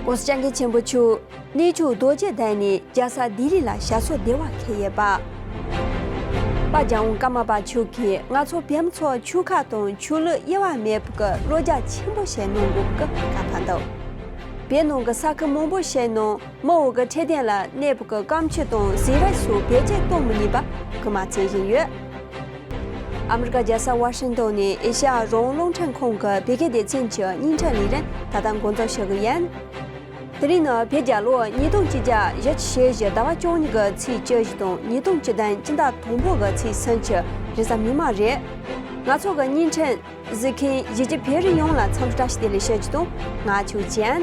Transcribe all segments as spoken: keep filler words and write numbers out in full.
༸གོང་ས་༸སྐྱབས་མགོན་ཆེན་པོ་མཆོག་གནས་མཆོག་རྡོ་རྗེ་གདན་ནས་རྒྱལ་ས་ལྡི་ལི་ལ་ཞབས་སོར་བདེ་བར་འཁེལ་ཡོད་པ། པ་རྒྱལ་དབང་ཀརྨ་པ་མཆོག་གིས་ང་ཚོ་བོད་མི་ཚོ་ཆོལ་ཁ་དང་ཆོས་ལུགས་དབྱེ་བ་མེད་པར་གྱི་བློ་རྒྱ་ཆེན་པོ་བྱས་གནང་དགོས་པའི་བཀའ་ཕབ་འདུག་བོད་ནང་གི་ས་ཁུལ་མང་པོ་ཞིག་ནང་མི་འོག་གི་འཕྲོད་བསྟེན་ལ་གནོད་པའི་སྐམ་ཆུ་དང་ཟས་རིགས་སོགས་བེད་སྤྱོད་གཏོང་མི་ཉན་པ་སྐུལ་མ་བྱེད་བཞིན་ཡོད། ཨ་མི་རི་ཀ་རྒྱལ་ས་ཝ་ཤིང་ཏོན་ནས་ཨེ་ཤ་ཡ་རང་དབང་རླུང་འཕྲིན་ཁང་གི་བོད་སྐད་སྡེ་ཚན་གྱི་བརྙན་འཕྲིན་ལས་རིམ་ད་ལྟ་འགོ་འཛུགས་ཞུ་གི་ཡིན། དེ་རིང་ནི་བོད་རྒྱལ་ལོ་ཉིས་སྟོང་ཆིག་བརྒྱ་བཞི་བཅུ་ཞེ་བཞི་ཟླ་བ་བཅུ་གཉིས་ཀྱི་ཚེས་བཅུ་བཞི་དང་ཉིས་སྟོང་བཅུ་བདུན་སྤྱི་ཟླ་དང་པོ་གི་ཚེས་སུམ་ཅུ་རེས་གཟའ་མིག་དམར་རེད། ང་ཚོ་གི་བརྙན་འཕྲིན་གཟིགས་མཁན་གཞིས་བྱེས་བོད་རིགས་ཡོངས་ལ་འཚམས་འདྲི་བཀྲ་ཤིས་བདེ་ལེགས་ཞུ་རྒྱུ་དང་། ང་ཆོས་ཅན།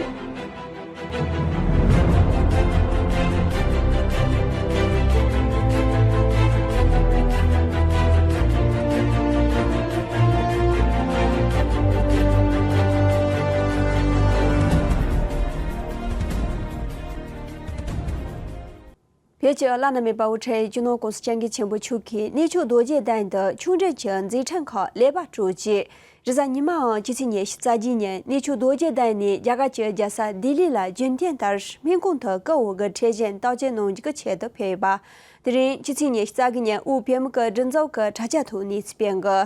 བོད་ཀྱི་བླ་ན་མེད་པ་དབུ་ཁྲིད་སྤྱི་ནོར་༸གོང་ས་༸སྐྱབས་མགོན་ཆེན་པོ་མཆོག་གིས་གནས་མཆོག་རྡོ་རྗེ་གདན་དུ་ཆོས་འབྲེལ་གྱི་མཛད་འཕྲིན་ཁག་ལེགས་པར་གྲུབ་རྗེས། རེས་གཟའ་ཉི་མའམ་སྤྱི་ཚེས་ཉི་ཤུ་རྩ་བརྒྱད་ཉིན་གནས་མཆོག་རྡོ་རྗེ་གདན་ནས་རྒྱ་གར་གྱི་རྒྱལ་ས་ལྡི་ལི་ལ་རྒྱུན་ལྡན་ལྟར་སྨན་ཁང་དུ་སྐུ་འོ་གི་འཕྲོད་བཞེས་བརྟག་དཔྱད་གནང་རྒྱུ་གི་ཆེད་དུ་ཕེབས་ཡོད་པ། དེ་རིང་སྤྱི་ཚེས་ཉི་ཤུ་རྩ་དགུ་ཉིན་དབུས་བོད་མི་གི་སྒྲིག་འཛུགས་ཀྱི་དྲ་རྒྱ་ཐོག་གནས་ཚུལ་སྤེལ་འགོ།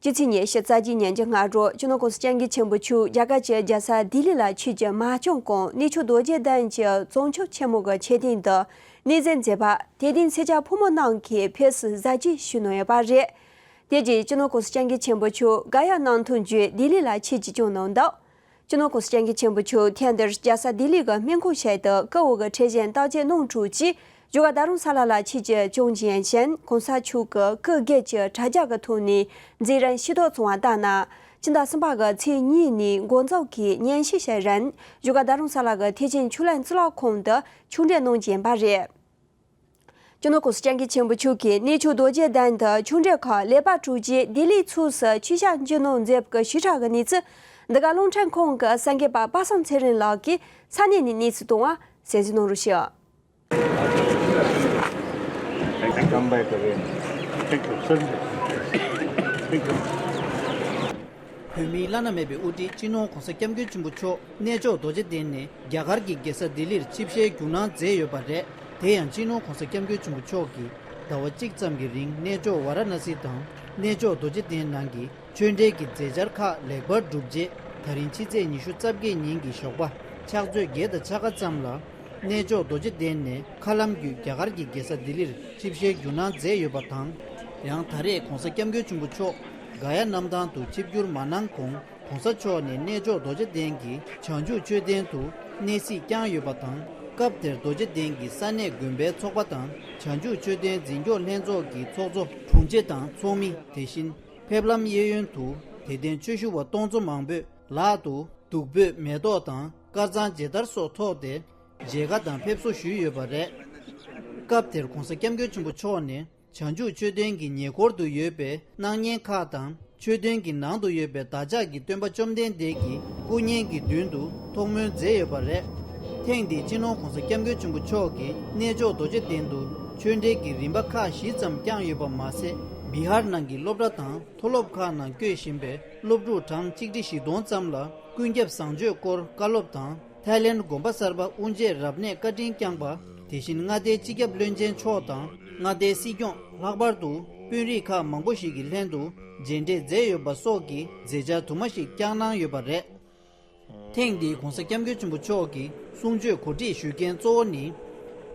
སྤྱི་ཚེས་ཉི་ཤུ་རྩ་བརྒྱད་ཉིན་གྱི་སྔ་དྲོ་སྤྱི་ནོར་༸གོང་ས་༸སྐྱབས་མགོན་ཆེན་པོ་མཆོག་རྒྱ་གར་གྱི་རྒྱལ་ས་ལྡི་ལི་ལ་ཆོས་ཀྱི་མ་སྐྱོང་གོང་གནས་མཆོག་རྡོ་རྗེ་གདན་གྱི་བྱང་ཆུབ་ཆེན་མོ་གི་མཆོད་རྟེན་དུ་གནས་གཟིམ་མཛད་པར་དད་ལྡན་སེར་སྐྱ་ཕོ་མོ་རྣམས་ཀྱིས་ཕེབས་བསུ་གཟབ་རྒྱས་ཞུས་གནང་ཡོད་པ་རེད། དེ་རྗེས་སྤྱི་ནོར་༸གོང་ས་༸སྐྱབས་མགོན་ཆེན་པོ་མཆོག་ག་ཡ་གནང་ཐུན་བརྒྱུད་ལྡི་ལི་ལ་ཆིབས་ཀྱིས་བསྐྱངས་གནང་འདུག་སྤྱི་ནོར་༸གོང་ས་༸སྐྱབས་མགོན་ཆེན་པོ་མཆོག་ཐེངས་འདིར་རྒྱལ་ས་ལྡི་ལི་གི་སྨན་ཁང་ཞིག་ཏུ་སྐུ་འོ་གི་འཕྲོད་བཞེས་བརྟག་དཔྱད་གནང་གྲུབ་རྗེས་བཞུགས་སྒར་རྡ་རམ་ས་ལ་ལ་ཆིབས་ཀྱིས་བསྐྱངས་རྒྱུ་ཡིན་ཞིང་༸གོང་ས་མཆོག་གིས་སྐུ་སྒེར་གྱི་དྲ་རྒྱ་གི་ཐོག་ནས་མཛད་རིམ་ཞུས་གཏུག་སོང་བ་ལྟར་ན། ཕྱི་ཟླ་གསུམ་པ་གི་ཚེས་གཉིས་ནས་འགོ་འཛུགས་ཀྱིས་ཉན་ཞིབ་བྱེད་རིང་བཞུགས་སྒར་རྡ་རམ་ས་ལ་གི་ཐེག་ཆེན་ཆོས་གླིང་གཙུག་ལག་ཁང་དུ་ཆོས་འབྲེལ་གནང་རྒྱུ་ཡིན་པ་རེད། སྤྱི་ནོར་༸གོང་ས་༸སྐྱབས་མགོན་ཆེན་པོ་མཆོག་གིས་གནས་མཆོག་རྡོ་རྗེ་གདན་དུ་ཆོས་འབྲེལ་ཁག་ལེགས་པར་གྲུབ་རྗེས་ལྡི་ལི་ཕྱོགས་སུ་ཆོས་ཞབས་ཞུ་གནང་མཛད་པའི་ཞུ་དག་གི་གནས་ཚུལ་འདི་ག་རླུང་འཕྲིན་ཁང་གི་གསར་འགོད་པ་པ་སངས་ཚེ་རིང་ལགས་ཀྱིས་ས་གནས་ནས་གནས་ཚུལ་བཏང་བ་གསན་གཟིགས་གནང་རོགས་ཞུ། Thank you. Come back again. Thank you. Sir. Thank you. བོད་མིའི་བླ་ན་མེད་པའི་དབུ་ཁྲིད་སྤྱི་ནོར་༸གོང་ས་༸སྐྱབས་མགོན་ཆེན་པོ་མཆོག་གནས་མཆོག་རྡོ་རྗེ་གདན་ནས་རྒྱ་གར་གྱི་རྒྱལ་ས་ལྡི་ལིར་ཆིབས་ཞལ་བསྒྱུར་གནང་མཛད་ཡོད་པ་རེད། དེ་ཡང་སྤྱི་ནོར་༸གོང་ས་༸སྐྱབས་མགོན་ཆེན་པོ་མཆོག་གིས་ཟླ་བ་གཅིག་ཙམ་གྱི་རིང་གནས་མཆོག་ཝཱ་ར་ཎ་སི་དང་གནས་མཆོག་རྡོ་རྗེ་གདན་ནང་གི་ཆོས་འབྲེལ་གྱི་མཛད་འཆར་ཁག་ལེགས་པར་གྲུབ་རྗེས། ད་རིང་ཕྱི་ཚེས་ཉི་ཤུ་རྩ་བརྒྱད་ཉིན་གྱི་ཞོགས་པ་ཕྱག་ཚོད་བརྒྱད་དང་ཕྱེད་ཀ་ཙམ་ལ། གནས་མཆོག་རྡོ་རྗེ་གདན་ནས་མཁའ་ལམ་བརྒྱུད་རྒྱ་གར་གྱི་རྒྱལ་ས་ལྡི་ལིར་ཆིབས་ཞལ་བསྒྱུར་གནང་མཛད་ཡོད་པ་དང་། ཡང་ད་རེས་༸གོང་ས་༸སྐྱབས་མགོན་ཆེན་པོ་མཆོག་ག་ཡ་གནམ་ཐང་དུ་ཆིབས་བསྒྱུར་མ་གནང་གོང་༸གོང་ས་མཆོག་ནས་གནས་མཆོག་རྡོ་རྗེ་གདན་གྱི་བྱང་ཆུབ་མཆོད་རྟེན་དུ་གནས་གཟིགས་བསྐྱངས་ཡོད་པ་དང་། སྐབས་དེར་རྡོ་རྗེ་གདན་གྱི་ས་གནས་དགོན་པའི་ཚོགས་པ་དང་བྱང་ཆུབ་མཆོད་རྟེན་འཛིན་སྐྱོང་ལྷན་ཚོགས་ཀྱི་ཚོགས་གཙོ་དྲུང་ཆེ་དང་ཚོགས་མི། དེ་བཞིན་ཕེབས་ལམ་གཡས་གཡོན་དུ་དད་ལྡན་ཆོས་ཞུ་བ་སྟོང་ཚོ་མང་པོས་ལག་ཏུ་བདུག་སྤོས་མེ་ཏོག་དང་དཀར་གཙང་མཇལ་དར་སོགས་ཐོགས་ཏེ། མཇལ་ཁ་དང་ཕེབས་བསུ་ཞུས་ཡོད་པ་རེད། སྐབས་དེར་༸གོང་ས་༸སྐྱབས་མགོན་ཆེན་པོ་མཆོག་ནས་བྱང་ཆུབ་མཆོད་རྟེན་གྱི་ཉེ་འཁོར་དུ་ཡོད་པའི་སྣང་བརྙན་ཁག་དང་། མཆོད་རྟེན་གྱི་ནང་དུ་ཡོད་པའི་བདག་ཅག་གི་སྟོན་པ་བཅོམ་ལྡན་འདས་ཀྱི་སྐུ་བརྙན་གྱི་མདུན་དུ་ཐོག་མོལ་མཛད་ཡོད་པ་རེད། ཐེངས་འདིའི་སྤྱི་ནོར་༸གོང་ས་༸སྐྱབས་མགོན་ཆེན་པོ་མཆོག་གིས་གནས་མཆོག་རྡོ་རྗེ་གདན་དུ་ཆོས་འབྲེལ་གྱི་རིམ་པ་ཁག་བཞི་ཙམ་བསྐྱངས་ཡོད་པ་མ་ཟད། བི་ཧར་ནང་གི་སློབ་གྲྭ་དང་མཐོ་སློབ་ཁག་ནང་བསྐྱོད་བཞིན་པའི་སློབ་ཕྲུག་གྲངས་ཆིག་ཁྲི་བཞི་སྟོང་ཙམ་ལ་ཀུན་ཁྱབ་བཟང་སྤྱོད་སྐོར་བཀའ་སློབ་དང་། ཐའི་ལེན་དགོན་པ་གསར་པ་དབུ་འབྱེད་རབ་གནས་བཀའ་དྲིན་བསྐྱངས་པ། དེ་བཞིན་མངའ་སྡེའི་སྤྱི་ཁྱབ་བློན་ཆེན་མཆོག་དང་མངའ་སྡེའི་སྲིད་སྐྱོང་། ལྷག་པར་དུ་དཔོན་རིགས་ཁག་མང་པོ་ཞིག་གི་ལྷན་དུ་མཇལ་འཕྲད་མཛད་ཡོད་པ་སོགས་ཀྱི་མཛད་འཆར་དུ་མ་ཞིག་བསྐྱངས་གནང་ཡོད་པ་རེད། ཐེངས་འདིའི་༸གོང་ས་༸སྐྱབས་མགོན་ཆེན་པོ་མཆོག་གི་གསུང་ཆོས་གོ་སྒྲིག་ཞུ་མཁན་གཙོ་བོ་ནི།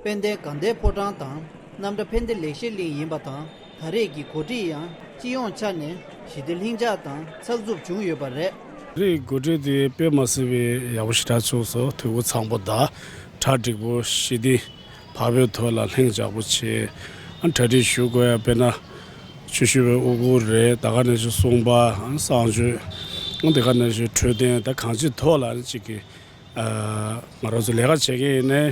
དཔལ་ལྡན་དགའ་ལྡན་ཕོ་བྲང་དང་རྣམ་གྲྭ་ཕན་བདེ་ལེགས་བཤད་གླིང་ཡིན་པ་དང་། ད་རེས་ཀྱི་གོ་སྒྲིག་ཡང་སྤྱི་ཡོངས་ཆ་ནས་ཞི་བདེ་ལྷིང་འཇགས་དང་ཚགས་ཚུད་བྱུང་ཡོད་པ་རེད། རེས་གོ་སྒྲིག་དེ་དཔེ་མ་སྲིད་པའི་ཡག་པོ་ཞེ་དྲག་བྱུང་སོང་། འཐུས་སྒོ་ཚང་པོ་དང་གྲ་འགྲིག་པོ། ཞི་བདེ་བག་ཕེབས་ཐོག་ལ་ལྷིང་འཇགས་པོ་བྱས། ཨ་གྲ་སྒྲིག་ཞུ་དགོས་ཡ་དཔེར་ན། ཆོས་ཞུ་བའི་དབུ་གུར་རེད། ད་ག་ནང་བཞིན་གསུང་པ། གསང་སྤྱོད། དེ་ག་ནང་བཞིན་འཕྲོད་བསྟེན། ད་གང་ཅིའི་ཐོག་ལ་ནི་གཅིག་གི་ང་རང་ཚོ་ལས་ཀ་བྱེད་མཁན་ཡིན་ནའི་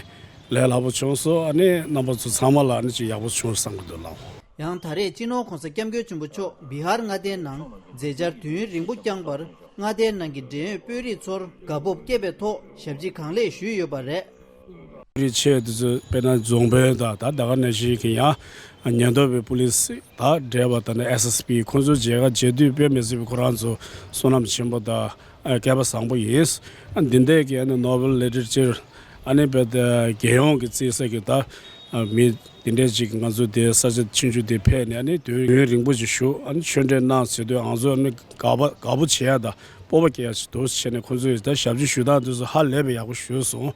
ལས་སླ་པོ་བྱུང་སོང་། ཨ་ནི་རྣམ་པ་ཚོ་ཚང་མ་ལ་ནི་གཅིག་ཡག་པོ་བྱུང་བསམ་གྱི་འདུག་ལགས། ཡང་ད་རེས་སྤྱི་ནོར་༸གོང་ས་༸སྐྱབས་མགོན་ཆེན་པོ་མཆོག་བི་ཧར་མངའ་སྡེའི་ནང་མཛད་འཆར་དུས་ཡུན་རིང་པོ་བསྐྱངས་པར་མངའ་སྡེའི་ནང་གི་འབྲེལ་ཡོད་དཔོན་རིགས་ཚོར་དགའ་སྤོབས་སྐྱེས་པའི་ཐོག་ཞབས་ཕྱི་གང་ལེགས་ཞུས་ཡོད་པ་རེད། རིགས་ཆེ་དེ་ཚོ་དཔེར་ན་རྫོང་དཔོན་དང་ད་ད་ག་ནང་བཞིན་གྱི་ཡང་ཉེན་རྟོག་པའི་པུ་ལིས་དང་འབྲེལ་བ་དང་ནི་ཨེས་ཨེས་པི་ཁོང་ཚོའི་མཇལ་ཁ་མཇལ་དུས་དཔེ་མི་སྲིད་པའི་ཁོ་རང་ཚོ་བསོད་ནམས་ཆེན་པོ་དང་ ཨ་སྐལ་པ་བཟང་པོ་ཡིན། ཨ་འདི་འདྲའི་གི་ཨ་ནི་ནོ་བེལ་ལི་ཊ་རེ་ཅར་ཨ་ནི་བས་ད་རྒྱལ་ཡོངས་ཀྱི་བརྩི་ས་གི་ད་ཨ་མི་འདི་འདྲའི་ཅིག་ང་ཚོ་དེ་ས་ཆ་ཆུང་ཆུང་དེ་ཕེབས་ནས་ཨ་ནི་དུས་ཡུན་རིང་པོ་ཅིག་བཞུགས། ཨ་ནི་ཆོས་འབྲེལ་གནང་ཟེར་དུས་ང་ཚོ་ཨ་ནི་དགའ་པོ་དགའ་པོ་བྱེད་ཡ་ད་སྤོབས་པ་སྐྱེ་ཡ་ཅིག་འདུག་བྱས་ནས་ཁོང་ཚོས་ད་ཞབས་ཕྱི་ཞུ་སྟངས་དེ་ཚོ་ཧ་ལས་པའི་ཡག་པོ་ཞུས་སོང་།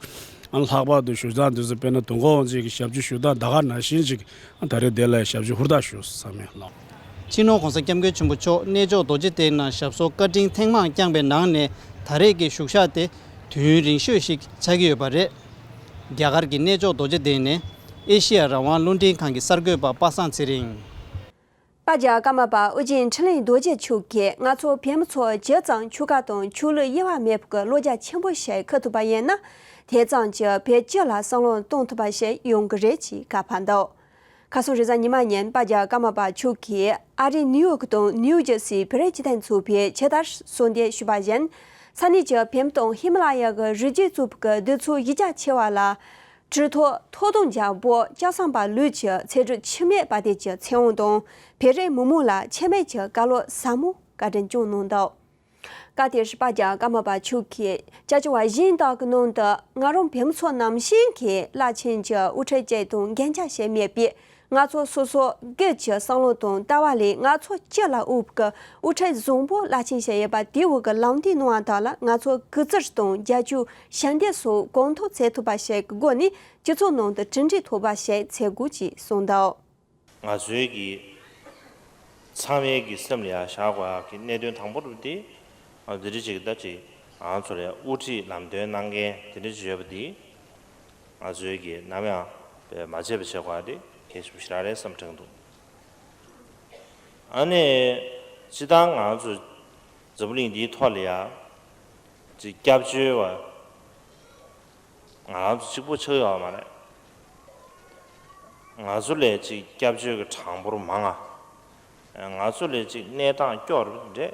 ཨ་ནི་ལྷག་པར་དུ་ཞུ་སྟངས་དེ་ཚོ་དཔེར་ན་དུས་འཁོར་དབང་ཆེན་གྱི་ཞབས་ཕྱི་ཞུ་སྟངས་ད་ག་ནང་བཞིན་ཅིག་ཨ་ད་རེས་དེ་ལ་ཞབས་ཕྱི་ཧུར་ཐག་ཞུ་བསམ་ཡོད་ལགས། སྤྱི་ནོར་༸གོང་ས་༸སྐྱབས་མགོན་ཆེན་པོ་མཆོག་གནས་མཆོག་རྡོ་རྗེ་གདན་ནང་ཞབས་སོར་བཀའ་དྲིན་ཐེངས་མང་བསྐྱངས་པའི་ནང་ནས་ད་རེས་ཀྱི་བཞུགས་ཞག་དེ་དུས་ཡུན་རིང་ཤོས་ཤིག་ཆགས་ཀྱི་ཡོད་པ་རེད། རྒྱ་གར་གྱི་གནས་མཆོག་རྡོ་རྗེ་གདན་ནས་ཨེ་ཤེ་ཡ་རང་དབང་རླུང་འཕྲིན་ཁང་གི་གསར་འགོད་པ་པ་སངས་ཚེ་རིང་། པ་རྒྱལ་ཀརྨ་པ་ཨོ་རྒྱན་འཕྲིན་ལས་རྡོ་རྗེ་མཆོག་གིས་ང་ཚོ་བོད་མི་ཚོ་ཇི་ཙམ་ཆོལ་ཁ་དང་ཆོས་ལུགས་དབྱེ་བ་མེད་པར་བློ་རྒྱ་ཆེན་པོ་བྱས་ཁུར་ཐུབ་པ་ཡིན་ན། དེ་ཙམ་གྱིས་བོད་སྤྱི་ལ་བསམ་བློ་གཏོང་ཐུབ་པ་ཞིག་ཡོང་གི་རེད་ཅེས་བཀའ་ཕབ་འདུག་ཁ་སང་རེས་གཟའ་ཉི་མ་ཉིན་པ་རྒྱལ་ཀརྨ་པ་མཆོག་གིས་ཨ་རིའི་ནིའུ་ཡོག་དང་ནིའུ་ཇར་སིའི་བོད་རིགས་སྤྱི་མཐུན་ཚོགས་པའི་ཆེད་དུ་གསོལ་འདེབས་ཞུས་པ་བཞིན། ས་གནས་ཀྱི་བོད་མི་དང་ཧི་མ་ལ་ཡ་གི་རི་རྒྱུད་གཙོས་པའི་གདོད་ཚོ་གཞི་རྒྱ་ཆེ་བ་ལ། གྲོས་ཐོག་ཐོག་དང་རྒྱལ་པོ་ལྕགས་ཟམ་པ་ལུགས་ཀྱི་ཚེ་སྒྲུབ་འཆི་མེད་པ་དེ་གྱི་ཚེ་དབང་དང་བོད་རིགས་མི་མང་ལ་འཆི་མེད་ཀྱི་བཀའ་སློབ་ཟབ་མོ་བཀའ་དྲིན་བསྐྱངས་གནང་འདུག་སྐབས་དེར་པ་རྒྱལ་ཀརྨ་པ་མཆོག་གིས་ཅ་ཅོ་བ་གཞན་དག་གི་ནང་དུ་ང་རང་བོད་མི་ཚོ་ནང་བཞིན་གྱི་རླབས་ཆེན་གྱི་དབུ་ཁྲིད་ཅིག་དང་འགན་ཆ་བཞེས་མེད་པས། ང་ཚོ་སོ་སོ་སྒེར་གྱི་བསམ་བློ་དང་ལྟ་བ་ལས་ང་ཚོ་སྤྱི་ལ་དབུལ་གྱི་དབུ་ཁྲིད་བཟང་པོ་རླབས་ཆེན་ཞིག་ཡོད་པ་དེའི་འོག་གི་ལམ་སྟོན་གནང་བ་དག་ལ་ང་ཚོ་གུས་བརྩི་དང་རྒྱབ་སྐྱོར་ཞབས་འདེགས་སོགས་གང་ཐུབ་ཚད་ཐུབ་པ་ཞིག་གི་སྒོ་ནས་སྤྱི་ཚོགས་ནང་དུ་གྲུབ་འབྲས་ཐོབ་པ་ཞིག་འཚོལ་དགོས་ཅེས་གསུངས་འདུག་ང་ཚོའི་གི་ཚང་མའི་གི་སེམས་ལ་ཡང་བཞག་དགོས་ཡག་གི་གནད་དོན་དང་པོ་རུ་དེ་ང་འདི་འདྲ་ཅིག་ད་ཅིག་ང་ཚོ་ལ་དབུ་ཁྲིད་ལམ་སྟོན་གནང་མཁན་དེ་འདྲ་ཅིག་ཡོད་པ་དེ། ང་ཚོའི་གི་ནམ་ཡང་མ་བརྗེད་པ་བྱེད་དགོས་ཡ་དེ་གལ་ཆེན་པོ་ཞིག་རང་རེད་བསམ་དྲན་འདུག་ཨ་ནི་སྤྱི་བཏང་ང་ཚོ་འཛམ་བུ་གླིང་འདིའི་ཐོག་ལ་ཡ་ཅིག་སྐྱབས་བཅོལ་བ་ང་རང་ཚོ་གཅིག་པོ་ཆགས་ཡོད་མ་རེད། ང་ཚོ་ལས་ཅིག་སྐྱབས་བཅོལ་གྱི་གྲངས་འབོར་མང་ང་། ང་ཚོ་ལས་ཅིག་གནས་སྟངས་སྐྱོ་རུ་འདྲ་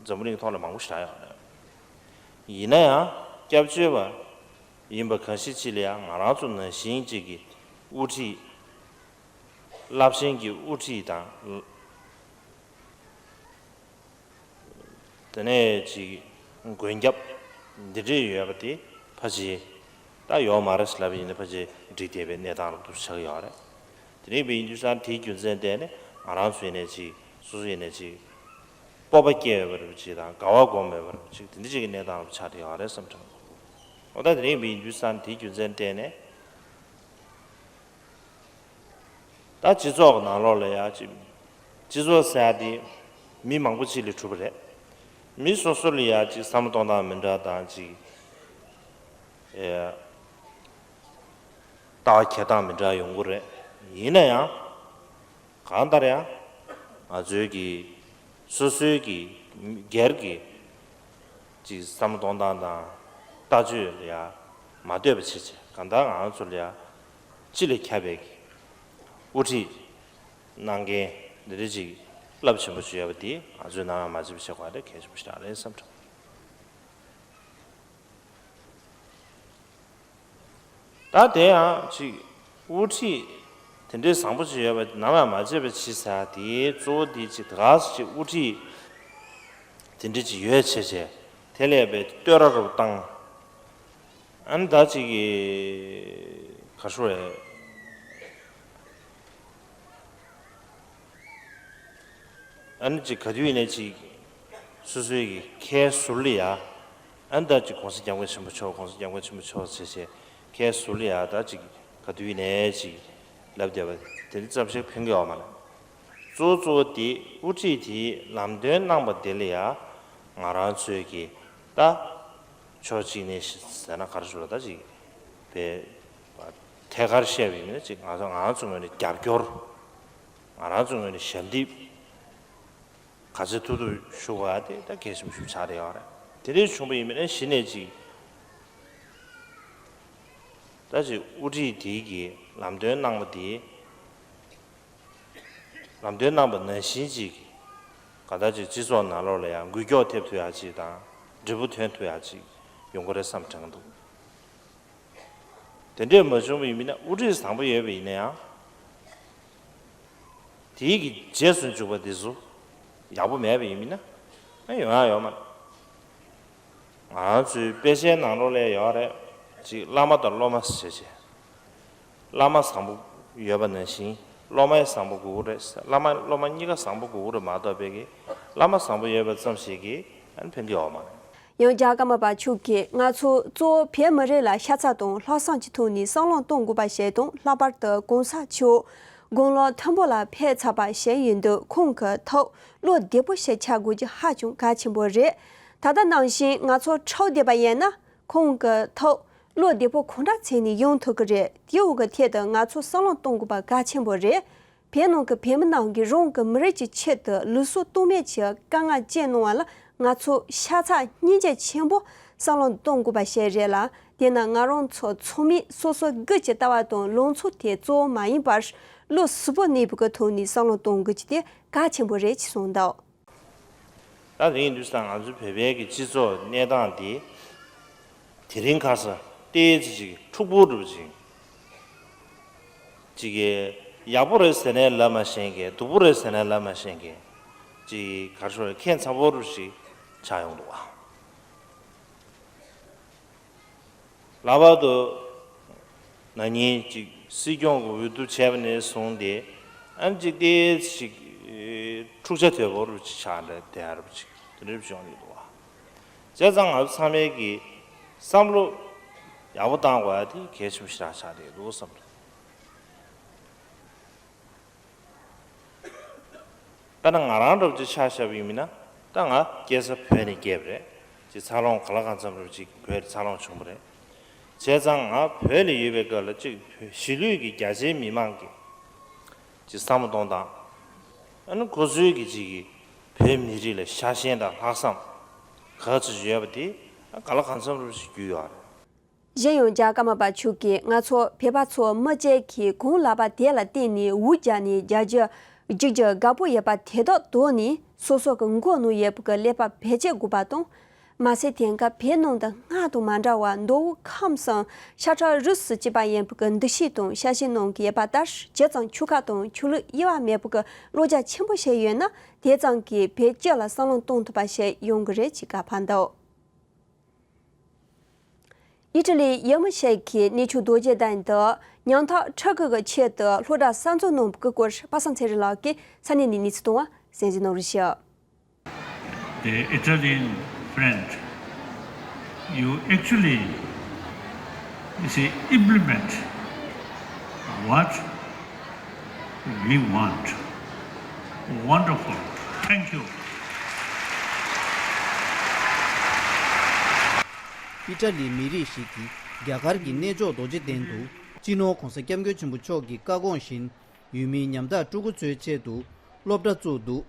འཛམ་བུ་གླིང་ཐོག་ལ་མང་པོ་ཞིག་ཡོད་རེད། ཡིན་ན་ཡང་སྐྱབས་བཅོལ་བ་ཡིན་པ་གང་ཞིག་ཅིག་ལ་ཡང་ང་རང་ཚོ་ནང་བཞིན་ཅིག་གི་དབུ་ཁྲིད། རླབས་ཆེན་གྱི་དབུ་ཁྲིད་དང་། དེ་ནས་ཅིག་མགོན་སྐྱབས་འདི་འདྲས་ཡོད་པ་དེ་ཕལ་ཆེར་ད་ཡོད་མ་རེད་ཟེར་ལབ་པ་ཡིན་ན་ཕལ་ཆེར་འགྲིག་བསྡད་པའི་གནས་སྟངས་རབ་ཏུ་ཆགས་ཡོད་རེད། དེ་འདྲས་ཡིན་དུས་ཙང་དེའི་རྒྱུ་མཚན་བརྟེན་ནས་ང་རང་ཚོ་ཡིན་ནའི་ཅིག་སོ་སོ་ཡིན་ནའི་ཅིག་སྤོབས་པ་སྐྱེ་ཡོད་པ་རེད་ཅིག་དང་དགའ་བ་སྒོམ་ཡོད་པ་རེད་ཅིག་དེ་འདྲ་ཅིག་གི་གནས་སྟངས་རབ་ཆགས་བསྡད་ཡོད་རེད་བསམ་དྲན། འོ་ད་དེ་འདྲས་ཡིན་དུས་ཙང་དེའི་རྒྱུ་མཚན་བརྟེན་ནས། ད་སྤྱི་ཚོགས་ཀྱི་ནང་ལོགས་ལ་ཡ་ཅིག་སྤྱི་ཚོགས་ཟེར་ཡ་དེ་མི་མང་པོ་ཅིག་ལས་གྲུབ་པ་རེད། མི་སོ་སོ་ལ་ཡ་ཅིག་བསམ་བློ་གཏོང་སྟངས་མི་འདྲ་དང་ཅིག་ཨེ། ལྟ་བ་འཁྱེར་སྟངས་མི་འདྲ་ཡོང་གི་རེད། ཡིན་ན་ཡང་གང་ལྟར་ཡང་ང་ཚོའི་གི་སོ་སོའི་གི་སྒེར་གྱི་ཅིག་བསམ་བློ་གཏོང་སྟངས་དང་ལྟ་སྤྱོད་ལ་ཡ་མ་ལྟོས་པ་བྱེད་ཆེད་གང་ལྟར་ང་ཚོ་ལ་ཡ་སྤྱི་ལ་ཁྱབ་པའི་གི་དབུ་ཁྲིད་གནང་མཁན་འདི་འདྲ་ཅིག་རླབས་ཆེན་པོ་ཅིག་ཡོད་པ་འདི་ང་ཚོས་ནམ་ཡང་མ་བརྗེད་པ་བྱེད་དགོས་པ་དེ་གལ་ཆེན་པོ་ཞིག་རང་རེད་བསམ་དྲན། ད་དེ་ཡང་ཅིག་དབུ་ཁྲིད་དེ་འདྲའི་བཟང་པོ་ཅིག་ཡོད་པ་ནམ་ཡང་མ་བརྗེད་པ་བྱེད་ཟེར་དེའི་གཙོ་བོ་དེ་ཅིག་དེ་ག་ཅིག་དབུ་ཁྲིད་དེ་འདྲ་ཅིག་ཡོད་བྱས་བྱས་དེ་ལས་པའི་བསྟོད་ར་རུ་བཏང་། ཨ་ནི་ད་ཅིག་གི་ག་ཤོ་རེད། ཨ་ནི་ཅིག་ག་དུས་ཡིན་ནའི་ཅིག་སོ་སོའི་གི་ཁའི་ཟུར་ལ་ཡ། ཨ་ནི་ད་ཅིག་༸གོང་ས་༸སྐྱབས་མགོན་ཆེན་པོ་མཆོག་༸གོང་ས་༸སྐྱབས་མགོན་ཆེན་པོ་མཆོག་ཟེར་བྱས་ཁའི་ཟུར་ལ་ཡ་ད་ཅིག་ག་དུས་ཡིན་ནའི་ཅིག་ལབ་བསྡད་པ་དེ་འདི་ཙམ་ཞིག་ཕན་གི་ཡོད་མ་རེད། གཙོ་བོ་གཙོ་བོ་དེ་དབུ་ཁྲིད་དེས་ལམ་སྟོན་གནང་པ་དེ་ལ་ཡ་ང་རང་ཚོས་གི་ད་ཕྱོགས་གཅིག་ནས་ཟེར་ན་ག་རེ་ཞུ་ལ་ད་ཅིག་པའི་ཐད་ཀར་བཤད་པ་ཡིན་ན་ཅིག་ང་ཚོ་ང་རང་ཚོའི་ངོས་ནས་རྒྱབ་སྐྱོར། ང་རང་ཚོའི་ངོས་ནས་ཞབས་འདེགས་ག་ཚོད་ཐུབ་ཐུབ་ཞུ་དགོས་ཡ་དེ་ད་གལ་ཆེན་པོ་ཞིག་ཆགས་བསྡད་ཡོད་རེད། དེ་འདྲ་བྱུང་པ་ཡིན་པ་ན་གཞི་ནས་ཅིག་ད་ཅིག་དབུ་ཁྲིད་དེ་གིས་ལམ་སྟོན་གནང་བ་དེ་ལམ་སྟོན་གནང་པ་ནང་བཞིན་ཅིག་གང་ལྟར་ཅིག་སྤྱི་ཚོགས་ནང་ལོགས་ལ་ཡང་འགུལ་སྐྱོད་ཐེབས་ཐུབ་ཡ་ཅིག་དང་འབྲས་བུ་ཐོན་ཐུབ་ཡ་ཅིག་ཡོང་གི་རེད་བསམ་དྲན་གྱི་འདུག་དེ་འདྲས་མ་བྱུང་བ་ཡིན་ན་དབུ་ཁྲིད་བཟང་པོ་ཡོད་པ་ཡིན་ན་ཡང་། དེའི་གི་རྗེས་སུ་འཇུག་པ་དེ་ཚོ་ཡག་པོ་མེད་པ་ཡིན་ན་ཨ་ཡོང་ཡ་ཡོད་མ་རེད། ང་ཚོའི་དཔེ་ཆའི་ནང་ལོགས་ལ་ཡོད་རེད། ཅིག་བླ་མ་དང་སློབ་མ་ཟེར་བྱས། བླ་མ་བཟང་པོ་ཡོད་པ་ནང་བཞིན་སློབ་མ་ཡང་བཟང་པོ་དགོས་ཀྱི་རེད། བླ་མ་སློབ་མ་གཉིས་ཀ་བཟང་པོ་དགོས་ཀྱི་རེད་མ་གཏོགས་པའི་གི་བླ་མ་བཟང་པོ་ཡོད་པ་ཙམ་ཞིག་གིས་ཨ་ནི་ཕན་གྱི་ཡོད་མ་རེད། ཡང་རྒྱ་ཀརྨ་པ་མཆོག་གིས་ང་ཚོ་གཙོ་བོ་བོད་མི་རིགས་ལ་ཤ་ཚ་དང་ལྷག་བསམ་གྱི་ཐོག་ནས་བསམ་བློ་གཏོང་དགོས་པ་ཞིག་དང་ལྷག་པར་དུ་གོང་ས་མཆོག་དགུང་ལོ་མཐོན་པོ་ལ་ཕེབས་ཚར་བ་ཞིག་ཡིན་དུས་ཁོང་གི་ཐུགས་བློ་བདེ་པོ་ཞིག་ཆགས་དགོས་རྒྱུ་ཧ་ཅང་གལ་ཆེན་པོ་རེད། ད་ལྟ་ནང་བཞིན་ང་ཚོ་འཕྲོག་བསྡད་པ་ཡིན་ན་ཁོང་གི་ཐུགས་བློ་བདེ་པོ་གང་འདྲ་བྱས་ནས་ཡོང་ཐུབ་ཀྱི་རེད། དེའི་འོག་གི་ཐད་དུ་ང་ཚོ་བསམ་བློ་གཏོང་དགོས་པ་གལ་ཆེན་པོ་རེད། བོད་ནང་གི་བོད་མི་རྣམས་ཀྱིས་རང་གི་མི་རིགས་ཀྱི་ཆེད་དུ་ལུས་སྲོག་གཏོང་མེད་ཀྱི་དཀའ་ངལ་སྤྱད་གནང་བ་ལ་ང་ཚོ་ཤ་ཚ་སྙིང་རྗེ་ཆེན་པོ་བསམ་བློ་གཏོང་དགོས་པ་ཞིག་རེད་ལ། དེས་ན་ང་རང་ཚོ་ཚང་མས་སོ་སོ་སྒེར་གྱི་ལྟ་བ་དང་ལངས་ཕྱོགས་དེ་གཙོ་བོ་མ་ཡིན་པར་བློ་གཟུ་བོ་གནས་པའི་ཐོག་ནས་བསམ་བློ་གཏོང་དགོས་ཀྱི་དེ་གལ་ཆེན་པོ་རེད་ཅེས་གསུངས་འདུག་ད་དེ་ཡིན་དུས་ཙང་ང་ཚོའི་བོད་པའི་གི་སྤྱི་ཚོགས་གནས་སྟངས་འདི་དེ་རིང་ཁ་སང་ཏོག་ཙམ་ཅིག་འཁྲུག་པོ་འགྲོ་བཞིན། ཅིག་གིས་ཡག་པོ་རེད་ཟེར་ནའི་ལབ་མ་ཤེས་མཁན། སྡུག་པོ་རེད་ཟེར་ནའི་ལབ་མ་ཤེས་མཁན། ཅིག་ག་རེ་ཞུ་རེད། ཁྱད་མཚར་པོ་རུ་ཞིག་ཆགས་ཡོང་འདུག་བ། ལྷག་པར་དུ་ན་ནིང་ཅིག་སྲིད་སྐྱོང་གི་འོས་བསྡུ་བྱས་པ་ནས་བཟུང་སྟེ་ཨ་ནི་ཅིག་ཏོག་ཙམ་ཅིག་འཁྲུག་ཆ་དོད་པོ་རུ་ཅིག་ཆགས་འདྲ་དེ་འདྲ་རུ་ཅིག་དེ་འདྲ་བྱུང་ཡོད་འདུག་བ། བྱས་ཙང་ང་ཚོ་ཚང་མས་ཀྱི་བསམ་བློ་ཡག་པོ་བཏང་དགོས་ཡ་དེ་གལ་ཆེན་པོ་ཞེ་དྲག་ཆགས་བསྡད་འདུག་བསམ་རེད། དཔེར་ན་ང་རང་འདྲ་པོ་ཅིག་ཆ་བཞག་པ་ཡིན་ན་ད་ང་སྐྱེས་ས་བོད་ནས་སྐྱེས་པ་རེད། ཅིག་འཚར་ལོངས་གང་ལ་གང་འཚམ་རུ་ཅིག་བོད་འཚར་ལོངས་བྱུང་བ་རེད། བྱས་ཙང་ང་བོད་ལ་ཡོད་པའི་སྐབས་ལ་ཅིག་བོད་གཞིས་ལུས་ཀྱི་རྒྱ་ཆེའི་མི་མང་གི་ཅིག་བསམ་བློ་གཏོང་སྟངས། ཨ་ནི་ཁོ་ཚོའི་གི་ཅིག་གི་བོད་མི་རིགས་ལ་ཤ་ཞེན་དང་ལྷག་བསམ་ག་ཚོད་ཡོད་པ་དེ་གང་ལ་གང་འཚམ་རུ་ཞིག་རྒྱུས་ཡོད་རེད། གཞན་ཡང་རྒྱ་ཀརྨ་པ་མཆོག་གིས་ང་ཚོ་བོད་པ་ཚོ་མི་གཅིག་གིས་གང་ལབ་པ་དེ་ལ་བརྟེན་ནས་འུར་རྒྱག་ནས་རྒྱག་རྒྱུ་རྒྱུག་རྒྱུ་དགའ་པོ་ཡོད་པ་དེ་དག་དོར་ནས་སོ་སོ་གི་མགོ་གནོན་ཡས་པའི་ཀླད་པ་བེད་སྤྱད་དགོས་པ་དང་། མ་ཟད་དེང་སྐབས་བོད་ནང་དུ་སྔར་དང་མ་འདྲ་བར་མདོ་དབུས་ཁམས་གསུམ་ཤ་ཁྲག་རུས་སུ་གཅིག་པ་ཡིན་པའི་འདུ་ཤེས་དང་ཤ་ཞེན་གནང་གི་ཡོད་པ་ལྟར། ཇི་ཙམ་ཆོལ་ཁ་དང་ཆོས་ལུགས་དབྱེ་བ་མེད་པའི་བློ་རྒྱ་ཆེན་པོ་ཞིག་ཡོད་ན་དེ་ཙམ་གྱིས་བོད་སྤྱི་ལ་བསམ་བློ་གཏོང་ཐུབ་པ་ཞིག་ཡོང་གི་རེད་ཅེས་བཀའ་ཕབ་འདུག་ཨི་ཊ་ལིའི་ཡུལ་མི་ཞིག་གིས་གནས་མཆོག་རྡོ་རྗེ་གདན་དུ་ཉམ་ཐག་ཕྲུ་གུ་གི་ཆེད་དུ་སློབ་གྲྭ་གསར་འཛུགས་གནང་བའི་སྐོར་པ་སངས་ཚེ་རིང་ལགས་ཀྱིས་ས་གནས་ནས་གནས་ཚུལ་གཏོང་བ་གསན་གཟིགས་གནང་རོགས་ཞུ། The Italian friend, you actually, you see, implement what we want. Wonderful. Thank you. ཨི་ཊ་ལིའི་མི་རིགས་ཤིག་གིས་རྒྱ་གར་གྱི་གནས་མཆོག་རྡོ་རྗེ་གདན་དུ་སྤྱི་ནོར་༸གོང་ས་༸སྐྱབས་མགོན་ཆེན་པོ་མཆོག་གི་བཀའ་དགོངས་བཞིན་ཡུལ་མིའི་ཉམ་ཐག་ཕྲུ་གུ་ཚོའི་ཆེད་དུ་སློབ་གྲྭ་བཙུགས་འདུག་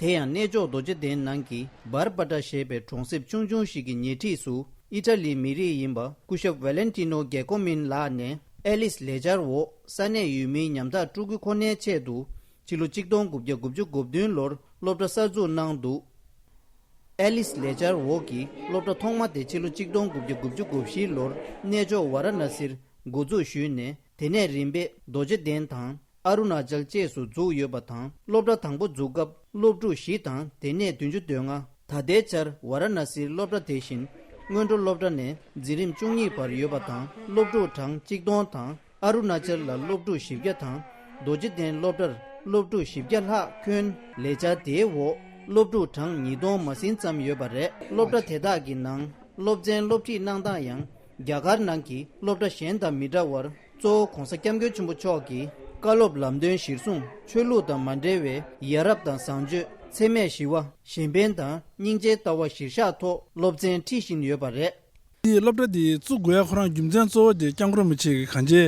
དེ་ཡང་གནས་མཆོག་རྡོ་རྗེ་གདན་ནང་གི་བར་པ་ཏྲ་ཞེས་པའི་གྲོང་གསེབ་ཆུང་ཆུང་ཞིག་གི་ཉེ་འཁྲིས་སུ་ཨི་ཊ་ལིའི་མི་རིགས་ཡིན་པ་སྐུ་ཞབས་ཝེ་ལེན་ཏི་ནོ་རྒྱ་ཀོ་མིན་ལགས་ནས་ཨེ་ལིས་ལེགས་སྦྱར་འོག་ས་གནས་ཡུལ་མིའི་ཉམ་ཐག་ཕྲུ་གུ་ཁོ་ནའི་ཆེད་དུ་ཕྱི་ལོ་ཆིག་སྟོང་དགུ་བརྒྱ་དགུ་བཅུ་གོ་བདུན་ལོར་སློབ་གྲྭ་གསར་འཛུགས་གནང་འདུག་ཨེ་ལིས་ལེགས་སྦྱར་འོག་གི་སློབ་གྲྭ་ཐོག་མ་དེ་ཕྱི་ལོ་ཆིག་སྟོང་དགུ་བརྒྱ་དགུ་བཅུ་གོ་བཞི་ལོར་གནས་མཆོག་ཝཱ་ར་ཎ་སིར་འགོ་འཛུགས་ཞུས་ནས་དེ་ནས་རིམ་པས་རྡོ་རྗེ་གདན་དང་། ཨ་རུ་ན་ཅལ་བཅས་སུ་འཛུགས་ཡོད་པ་དང་། སློབ་གྲྭ་དང་པོ་འཛུགས་སྐབས་སློབ་ཕྲུག་བཞི་དང་སྡེ་ནས་བདུན་ཅུ་དོན་ལྔ། ད་ལྟའི་ཆར་ཝཱ་ར་ཎ་སིའི་སློབ་གྲྭ་དེ་བཞིན་སྔོན་འགྲོ་སློབ་གྲྭ་ནས་འཛིན་རིམ་བཅུ་གཉིས་བར་ཡོད་པ་དང་། སློབ་ཕྲུག་གྲངས་གཅིག་སྟོང་དང་། ཨ་རུ་ན་ཅལ་ལ་སློབ་ཕྲུག་བཞི་བརྒྱ་དང་། རྡོ་རྗེ་གདན་སློབ་གྲྭར་སློབ་ཕྲུག་བཞི་བརྒྱ་ལྷག་འཁོན། ལས་འཆར་དེའི་འོག་སློབ་ཕྲུག་གྲངས་ཉིས་སྟོང་མ་ཟིན་ཙམ་ཡོད་པ་རེད། སློབ་གྲྭ་དེ་དག་གི་ནང་སློབ་ཚན་སློབ་ཁྲིད་གནང་སྟངས་ཡང་། རྒྱ་གར་ནང་གི་སློབ་གྲྭ་གཞན་དང་མི་འདྲ་བར་གཙོ་བོ་༸གོང་ས་༸སྐྱབས་མགོན་ཆེན་པོ་མཆོག་གི་བཀའ་སློབ་ལམ་སྟོན་གཞིར་བཟུང་ཆོས་ལུགས་དང་མ་འབྲེལ་བའི་ཡ་རབས་དང་བཟང་སྤྱོད་འཚེ་མེད་ཞི་བ་གཞན་ཕན་དང་སྙིང་རྗེའི་ལྟ་བ་གཞིར་བཞག་ཐོག་སློབ་ཚན་ཁྲིད་བཞིན་ཡོད་པ་རེད། དེའི་སློབ་གྲྭ་དེ་བཙུགས་དགོས་ཡ་ཁོ་རང་རྒྱུ་མཚན་གཙོ་བོ་དེ་སྐྱབས་མགོན་རིན་པོ་ཆེ་གི་གང་ཅི་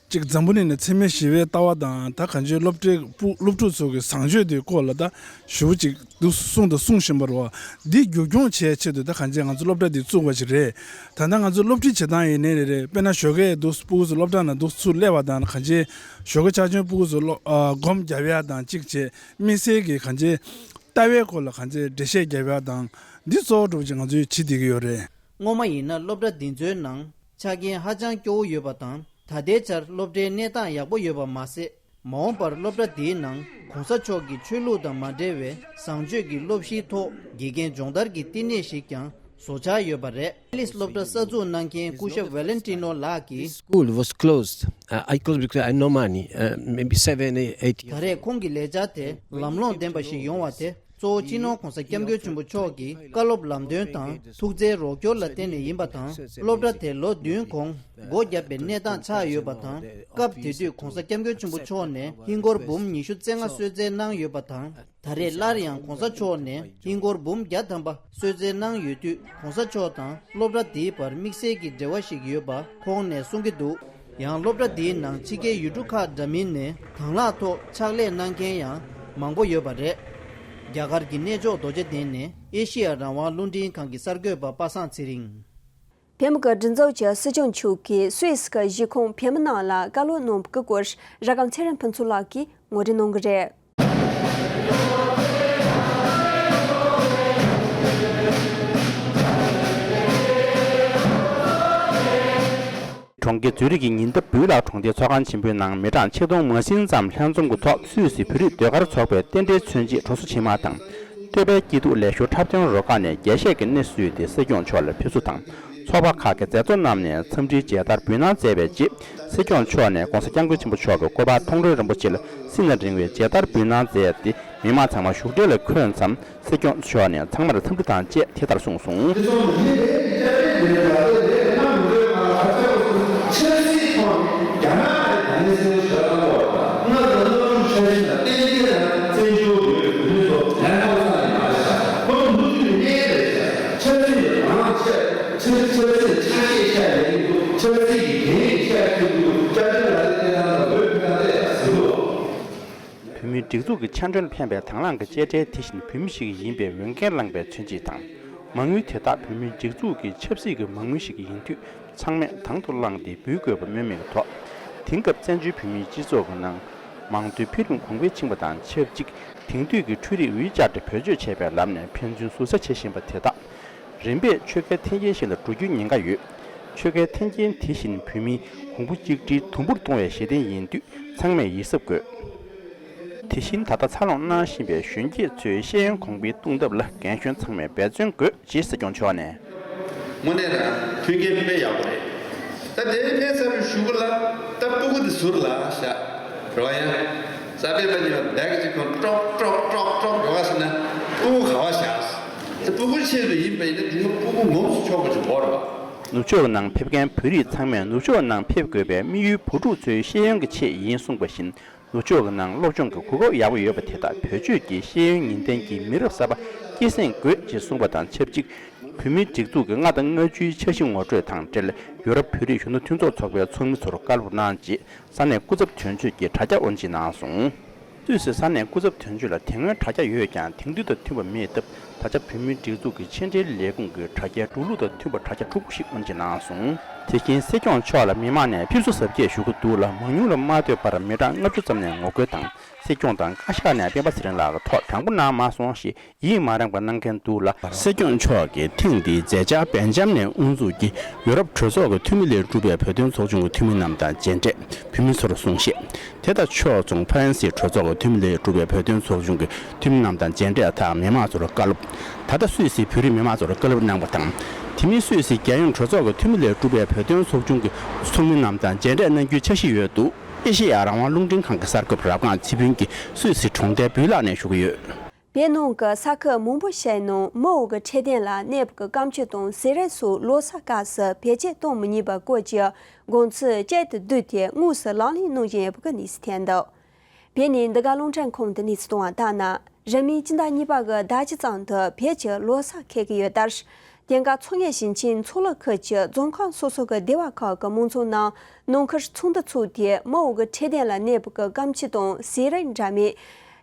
ཅིག་འཛམ་བུ་གླིང་ནས་འཚེ་མེད་ཞི་བའི་ལྟ་བ་དང་། ད་གང་ཅི་སློབ་གྲྭའི་སློབ་ཕྲུག་ཚོ་གི་བཟང་སྤྱོད་དེའི་སྐོར་ལ་ད་ཞུ་བ་ཅིག་འདུག་གསུངས་དང་གསུང་བཞིན་པ་རེད་བ། འདི་མཇུག་སྐྱོང་བྱེད་ཆེད་དུ་ད་གང་ཅི་ང་ཚོ་སློབ་གྲྭ་འདི་བཙུགས་པ་ཞིག་རེད། ད་ལྟ་ང་ཚོ་སློབ་ཁྲིད་བྱེད་སྟངས་ཡིན་ནའི་རེད་རེད། དཔེར་ན་ཞོགས་ཀས་འདུག་སྤུ་གུ་ཚོ་སློབ་གྲྭ་ནང་འདུག་ཚུར་སླེབས་པ་དང་། གང་ཅི་ཞོགས་ཀས་ཆ་ཆུང་སྤུ་གུ་ཚོ་སློབ་ཨ་སྒོམ་རྒྱབ་ཡ་དང་གཅིག་བྱས། དམིགས་བསལ་གྱི་གང་ཅི་ལྟ་བའི་སྐོར་ལ་གང་ཅི་འགྲེལ་བཤད་རྒྱབ་ཡ་དང་། འདི་གཙོ་བོ་འདྲ་པོ་ཅིག་ང་ཚོས་བྱེད་བསྡད་ཀྱི་ཡོད་རེད། སྔོན་མ་ཡིན་ན་སློབ་གྲྭ་འདི་ཚོའི་ནང་ཆ་རྐྱེན་ཧ་ཅང་སྐྱོ་བོ་ཡོད་པ་དང་། ད་ལྟའི་ཆར་སློབ་གྲྭའི་གནས་སྟངས་ཡག་པོ་ཡོད་པ་མ་ཟད། མ་འོངས་པར་སློབ་གྲྭ་འདིའི་ནང་༸གོང་ས་མཆོག་གི་ཆོས་ལུགས་དང་མ་འབྲེལ་བའི་བཟང་སྤྱོད་ཀྱི་སློབ་གཞིའི་ཐོག་དགེ་རྒན་སྦྱོང་བརྡར་གྱི་བསྟི་གནས་ཤིག་ཀྱང་ བཟོ་འཆར་ཡོད་པ་རེད། ཨེ་ལིས་སློབ་གྲྭ་གསར་འཛུགས་གནང་མཁན་སྐུ་ཞབས་ཝེ་ལེན་ཏི་ནོ་ལགས་ཀྱིས། School was closed. Uh, I closed because I had no money. Uh, maybe seven, eight years. ད་རེས་ཁོང་གི་ལས་འཆར་དེ་ལམ་ལྷོང་ལྡན་པ་ཞིག་ཡོང་བ་དེ། གཙོ་བོ་སྤྱི་ནོར་༸གོང་ས་༸སྐྱབས་མགོན་ཆེན་པོ་མཆོག་གི་བཀའ་སློབ་ལམ་སྟོན་དང་ཐུགས་བརྩེའི་རོགས་སྐྱོར་ལ་བརྟེན་ནས་ཡིན་པ་དང་། སློབ་གྲྭ་དེ་ལོ་བདུན་གོང་སྒོ་བརྒྱབ་པའི་གནས་སྟངས་ཆགས་ཡོད་པ་དང་། སྐབས་དེ་དུས་༸གོང་ས་༸སྐྱབས་མགོན་ཆེན་པོ་མཆོག་ནས་ཧིན་སྒོར་འབུམ་ཉི་ཤུ་རྩ་ལྔ་གསོལ་སྩལ་གནང་ཡོད་པ་དང་། ད་རེས་སླར་ཡང་༸གོང་ས་མཆོག་ནས་ཧིན་སྒོར་འབུམ་བརྒྱ་ཐམ་པ་གསོལ་སྩལ་གནང་ཡོད་དུས། ༸གོང་ས་མཆོག་དང་སློབ་གྲྭ་འདིའི་བར་དམིགས་བསལ་གྱི་འབྲེལ་བ་ཞིག་ཡོད་པ་ཁོང་ནས་གསུང་གི་འདུག་ཡང་སློབ་གྲྭ་འདིའི་ནང་ཕྱི་རྒྱལ་ཡུལ་གྲུ་ཁག་འདྲ་མིན་ནས་དང་བླངས་ཐོག་ཕྱག་ལས་གནང་མཁན་ཡང་མང་པོ་ཡོད་པ་རེད། རྒྱ་གར་གྱི་གནས་མཆོག་རྡོ་རྗེ་གདན་ནས་ཨེ་ཤེ་ཡ་རང་དབང་རླུང་འཕྲིན་ཁང་གི་གསར་འགོད་པ་པ་སངས་ཚེ་རིང་། བལ་ཡུལ་གྱི་མགྲིན་ཚབ་ཀྱི་སྲིད་སྐྱོང་མཆོག་གིས་སུད་སི་གི་གཞིས་ཁོངས་བལ་ཡུལ་ནང་ལ་བཀའ་སློབ་གནང་བའི་སྐོར་རབ་སྒམ་ཚེ་རིང་ཕུན་ཚོགས་ལགས་ཀྱིས་ངོ་སྤྲོད་གནང་གི་རེད། གྲོང་ཁྱེར་ཛུ་རིག་གི་ཉེ་འདབས་བུའུ་ལག་གྲོང་སྡེའི་ཚོགས་ཁང་ཆེན་པོའི་ནང་མི་གྲངས་ཆིག་སྟོང་མ་ཟིན་ཙམ་ལྷན་འཛོམས་ཀྱི་ཐོག་སུད་སི་བོད་རིགས་ཟློས་གར་ཚོགས་པའི་རྟེན་འབྲེལ་མཚོན་བྱེད་གྲོ་སོ་ཕྱེ་མར་དང་། བསྟོད་པའི་སྐྱིད་སྡུག་ལེགས་ཤོར་འཁྲབ་སྟོན་རུ་ཁག་ནས་རྒྱས་བཤད་ཀྱི་སྣེ་བསུས་ཏེ་སྲིད་སྐྱོང་མཆོག་ལ་ཕེབས་བསུ་དང་། ཚོགས་པ་ཁག་གི་མཛད་གཙོ་རྣམས་ནས་འཚམས་འདྲིའི་མཇལ་དར་འབུལ་གནང་མཛད་པའི་རྗེས། སྲིད་སྐྱོང་མཆོག་ནས་༸གོང་ས་༸སྐྱབས་མགོན་ཆེན་པོ་མཆོག་གི་སྐུ་པར་མཐོང་གྲོལ་རིན་པོ་ཆེ་ལ་སྲིད་ན་རིང་བའི་མཇལ་དར་འབུལ་གནང་མཛད་དེ། མི་མང་ཚང་མ་བཞུགས་གྲལ་ལ་འཁོད་མཚམས། སྲིད་སྐྱོང་མཆོག་ནས་ཚང་མར་འཚམས་འདྲི་དང་བཅས་དེ་ལྟར་གསུངས་སོང་། བོད་མིའི་སྒྲིག་འཛུགས་ཀྱི་ཆ་འཕྲིན་ཕན་པའི་དང་བླངས་ཀྱི་དཔྱ་ཁྲལ་འཕེན་པའི་དེ་བཞིན་བོད་མི་ཞིག་ཡིན་པའི་འོས་འགན་བླངས་པའི་མཚོན་བྱེད་དང་། མ་དངུལ་དེ་དག་བོད་མིའི་སྒྲིག་འཛུགས་ཀྱི་ཆབ་སྲིད་ཀྱི་མ་དངུལ་ཞིག་ཡིན་དུས། ཚང་མས་དང་དུ་བླངས་ཏེ་འབུལ་དགོས་པ་སྨོས་མེད་ཀྱི་ཐོག་དེང་སྐབས་བཙན་བྱོལ་བོད་མིའི་སྤྱི་ཚོགས་ཀྱི་ནང་མང་གཙོའི་འཕེལ་རིམ་གོང་འཕེལ་ཕྱིན་པ་དང་ཆབས་ཅིག་དེང་དུས་ཀྱི་འཕྲུལ་རིག་ཝི་ཅར་བེད་སྤྱོད་བྱས་པའི་ལམ་ནས་ཕན་ཚུན་ཟུར་ཟ་བྱེད་བཞིན་པ་དེ་དག་རིམ་པས་ཆོལ་ཁའི་འཐེན་འཁྱེར་ཞིག་ལ་འགྲོ་རྒྱུའི་ཉེན་ཁ་ཡོད། ཆོལ་ཁའི་འཐེན་འཁྱེར་དེ་བཞིན་བོད་མིའི་གོང་བུ་གཅིག་སྒྲིལ་དུམ་བུར་གཏོང་བའི་གཞི་རྟེན་ཡིན་དུས་ཚང་མས་ཡིད་གཟབ་དགོས། དེ་བཞིན་ད་ལྟ་འཚར་ལོངས་གནང་བཞིན་པའི་གཞོན་སྐྱེས་ཚོའི་ཤེས་ཡོན་གོང་འཕེལ་གཏོང་ཐབས་ལ་རྒན་གཞོན་ཚང་མས་འབད་བརྩོན་དགོས། ཅེས་སྲིད་སྐྱོང་མཆོག་ནས། དངོས་གནས་རང་མཐུན་རྐྱེན་དཔེ་ཡག་པོ་རེད། ད་དེ་ཕན་ཚར་བའི་གཞུག་གུ་ལ་ད་སྤུ་གུ་དེ་ཟུར་ལ་བཞག་རོགས་ཡ། གཟའ་སྤེན་པ་ཉི་མ་བེག་གཅིག་ཁོང་ཀྲོག་ཀྲོག་ཀྲོག་ཀྲོག་འགྲོ་ག་ཟེར་ན་སྤུ་གུ་ག་བ་བཞག་ད་སྤུ་གུ་ཆེད་དུ་ཡིན་པ་ཡིན་ན་དེ་སྔ་སྤུ་གུ་ངོམས་སུ་ཆོག་པ་ཅིག་འོར་བ། ནུབ་ཕྱོགས་ནང་ཕེབས་མཁན་བོད་རིགས་ཚང་མས་ནུབ་ཕྱོགས་ནང་ཕེབས་དགོས་པའི་དམིགས་ཡུལ་བུ་ཕྲུག་ཚོའི་ཤེས་ཡོན་གྱི་ཆེད་ཡིན་གསུངས་པ་བཞིན། ནུབ་ཕྱོགས་ཀྱི་ནང་སློབ་སྦྱོང་གི་གོ་སྐབས་ཡག་པོ་ཡོད་པ་དེ་དག་བེད་སྤྱོད་ཀྱིས་ཤེས་ཡོན་གཉིས་ལྡན་གྱི་མི་རབས་གསར་པ་སྐྱེད་སྲིང་དགོས་ཅེས་གསུངས་པ་དང་ཆབས་ཅིག་བོད་མིའི་སྒྲིག་འཛུགས་ཀྱི་ལྔ་དང་ལྔ་བཅུའི་འཆར་གཞི་ངོ་སྤྲོད་དང་འབྲེལ་ཡུ་རོབ་བོད་རིགས་གཞོན་ནུ་མཐུན་ཚོགས་ཚོགས་པའི་ཚོགས་མི་ཚོར་བཀའ་སློབ་གནང་རྗེས་ས་གནས་སྐུ་ཚབ་དོན་གཅོད་ཀྱིས་དྲ་རྒྱ་དབུ་འབྱེད་གནང་སོང་། སུད་སི་ས་གནས་སྐུ་ཚབ་དོན་གཅོད་ལ་དེ་སྔོན་དྲ་རྒྱ་ཡོད་ཀྱང་དེང་དུས་དང་མཐུན་པ་མེད་སྟབས། ད་ཆ་བོད་མིའི་སྒྲིག་འཛུགས་ཀྱི་ཕྱི་འབྲེལ་ལས་ཁུངས་ཀྱི་དྲ་རྒྱའི་འགྲོ་ལུགས་དང་མཐུན་པ་དྲ་རྒྱ་འཁྲུག་པོ་ཞིག་དབུ་འབྱེད་གནང་སོང་། དེ་བཞིན་སྲིད་སྐྱོང་མཆོག་ལ་མི་མང་ནས་ཕེབས་བསུ་གཟབ་རྒྱས་ཞུ་གི་འདུག་ལ། མང་ཉུང་ལ་མ་ལྟོས་པར་མི་གྲངས་ལྔ་བཅུ་ཙམ་ནས་ངོ་རྒོལ་དང་། སྲིད་སྐྱོང་དང་བཀའ་ཤག་ནས་སྤེན་པ་ཚེ་རིང་ལགས་ཀྱི་ཐོག་དྲང་པོ་གནང་མ་སོང་ཞེས་ཡིད་མ་རངས་པ་གནང་མཁན་འདུག་ལ། སྲིད་སྐྱོང་མཆོག་གིས་ཐེངས་འདིའི་མཛད་འཆར་སྦེལ་ཇམ་ནས་དབུ་འཛུགས་ཀྱིས་ཡུ་རོབ་གྲོས་ཚོགས་ཀྱི་འཐུས་མི་ལས་གྲུབ་པའི་བོད་དོན་ཚོགས་ཆུང་གི་འཐུས་མི་རྣམས་དང་མཇལ་འཕྲད་བོད་མི་ཚོར་གསུངས་བཤད། དེ་དང་ཕྱོགས་མཚུངས་ཕ་རན་སིའི་གྲོས་ཚོགས་ཀྱི་འཐུས་མི་ལས་གྲུབ་པའི་བོད་དོན་ཚོགས་ཆུང་གི་འཐུས་མི་རྣམས་དང་མཇལ་འཕྲད་ཐག་མི་མང་ཚོར་བཀའ་སློབ། ད་ལྟ་སུད་སིའི་བོད་རིགས་མི་མང་ཚོར་བཀའ་སློབ་གནང་བ་དང་། དེ་མིན་སུད་སིའི་རྒྱལ་ཡོངས་གྲོས་ཚོགས་ཀྱི་འཐུས་མི་ལས་གྲུབ་པའི་བོད་དོན་ཚོགས་ཆུང་གི་ཚོགས་མི་རྣམས་དང་མཇལ་འཕྲད་གནང་རྒྱུའི་འཆར་གཞི་ཡོད་འདུག་ཨེ་ཤེ་ཡ་རང་དབང་རླུང་འཕྲིན་ཁང་གི་གསར་འགོད་པ་རབ་སྒང་ཚེ་ཕུན་གྱིས་སུད་སི་གྲོང་རྡལ་བུའུ་ལག་ནས་ཞུ་གི་ཡོད། བོད་ནང་གི་ས་ཁུལ་མང་པོ་ཞིག་ནང་མུའུ་གི་འཕྲོད་བསྟེན་ལ་གནོད་པའི་སྐམ་ཆུ་དང་ཟས་རིགས་སོགས་ལོ་གསར་སྐབས་སུ་བེད་སྤྱོད་གཏོང་མི་ཉན་པའི་སྐོར་གྱི་དགོངས་ཚུལ་གཅིག་ཏུ་བསྡུས་ཏེ་དངོས་སུ་ལག་ལེན་གནང་བཞིན་ཡོད་པའི་གནས་ཚུལ་ཐོན་འདུག་བོད་ནས་འདི་ག་རླུང་འཕྲིན་ཁང་དུ་གནས་ཚུལ་གཏོང་བ་ལྟར་ན། རིང་མིན་སྤྱི་ཟླ་གཉིས་པ་གི་ཟླ་གཅིག་ཙམ་དུ་བོད་ཀྱི་ལོ་གསར་འཁེལ་གྱི་ཡོད་དུས། དེང་སྐབས་མཚོ་སྔོན་ཞིང་ཆེན་མཚོ་ལྷོ་ཁུལ་གྱི་རྫོང་ཁག་སོ་སོ་གི་སྡེ་བ་ཁག་གི་མང་ཚོགས་རྣམས་ནང་ཁུལ་ཚོགས་འདུ་ཚོགས་ཏེ་མུའུ་གི་འཕྲོད་བསྟེན་ལ་གནོད་པའི་སྐམ་ཆུ་དང་ཟས་རིགས་འདྲ་མིན་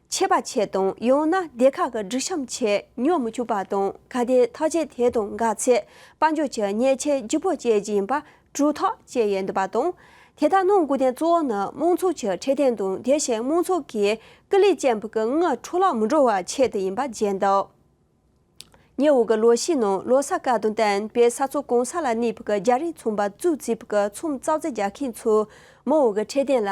ཆད་པ་ཆེད་དང་ཡང་ན་སྡེ་ཁག་གི་སྒྲིག་གཤོམ་ཆེད་ཉོ་མི་བཅུག་པ་དང་གལ་ཏེ་ཐག་གཅོད་དེ་དང་འགལ་ཚེ་དཔལ་འབྱོར་གྱི་ཉེས་ཆད་ལྗིད་པོ་བཅད་རྒྱུ་ཡིན་པ། གྲོས་ཐག་བཅད་ཡོད་འདུག་པ་དང་། དེ་ལྟར་གནང་དགོས་དོན་གཙོ་བོ་ནི་མང་ཚོགས་ཀྱི་འཕྲོད་བསྟེན་དང་དེ་བཞིན་མང་ཚོགས་ཀྱིས་སྐུ་ལས་བསྐྱོན་པའི་དངུལ་འཕྲོ་བརླག་མི་འགྲོ་བའི་ཆེད་དུ་ཡིན་པ་བརྗོད་འདུག་ཉེ་བའི་ལོ་ཤས་ནང་ལོ་གསར་སྐབས་དང་བསྟུན་པའི་ས་མཚོ་གང་ས་ལ་གནས་པའི་རྒྱ་རིགས་ཚོང་པ་བཙུགས་བྱས་པའི་ཚོང་རྩ་འཛུགས་རྒྱག་མཁན་ཚོས་མུའུ་གི་འཕྲོད་བསྟེན་ལ་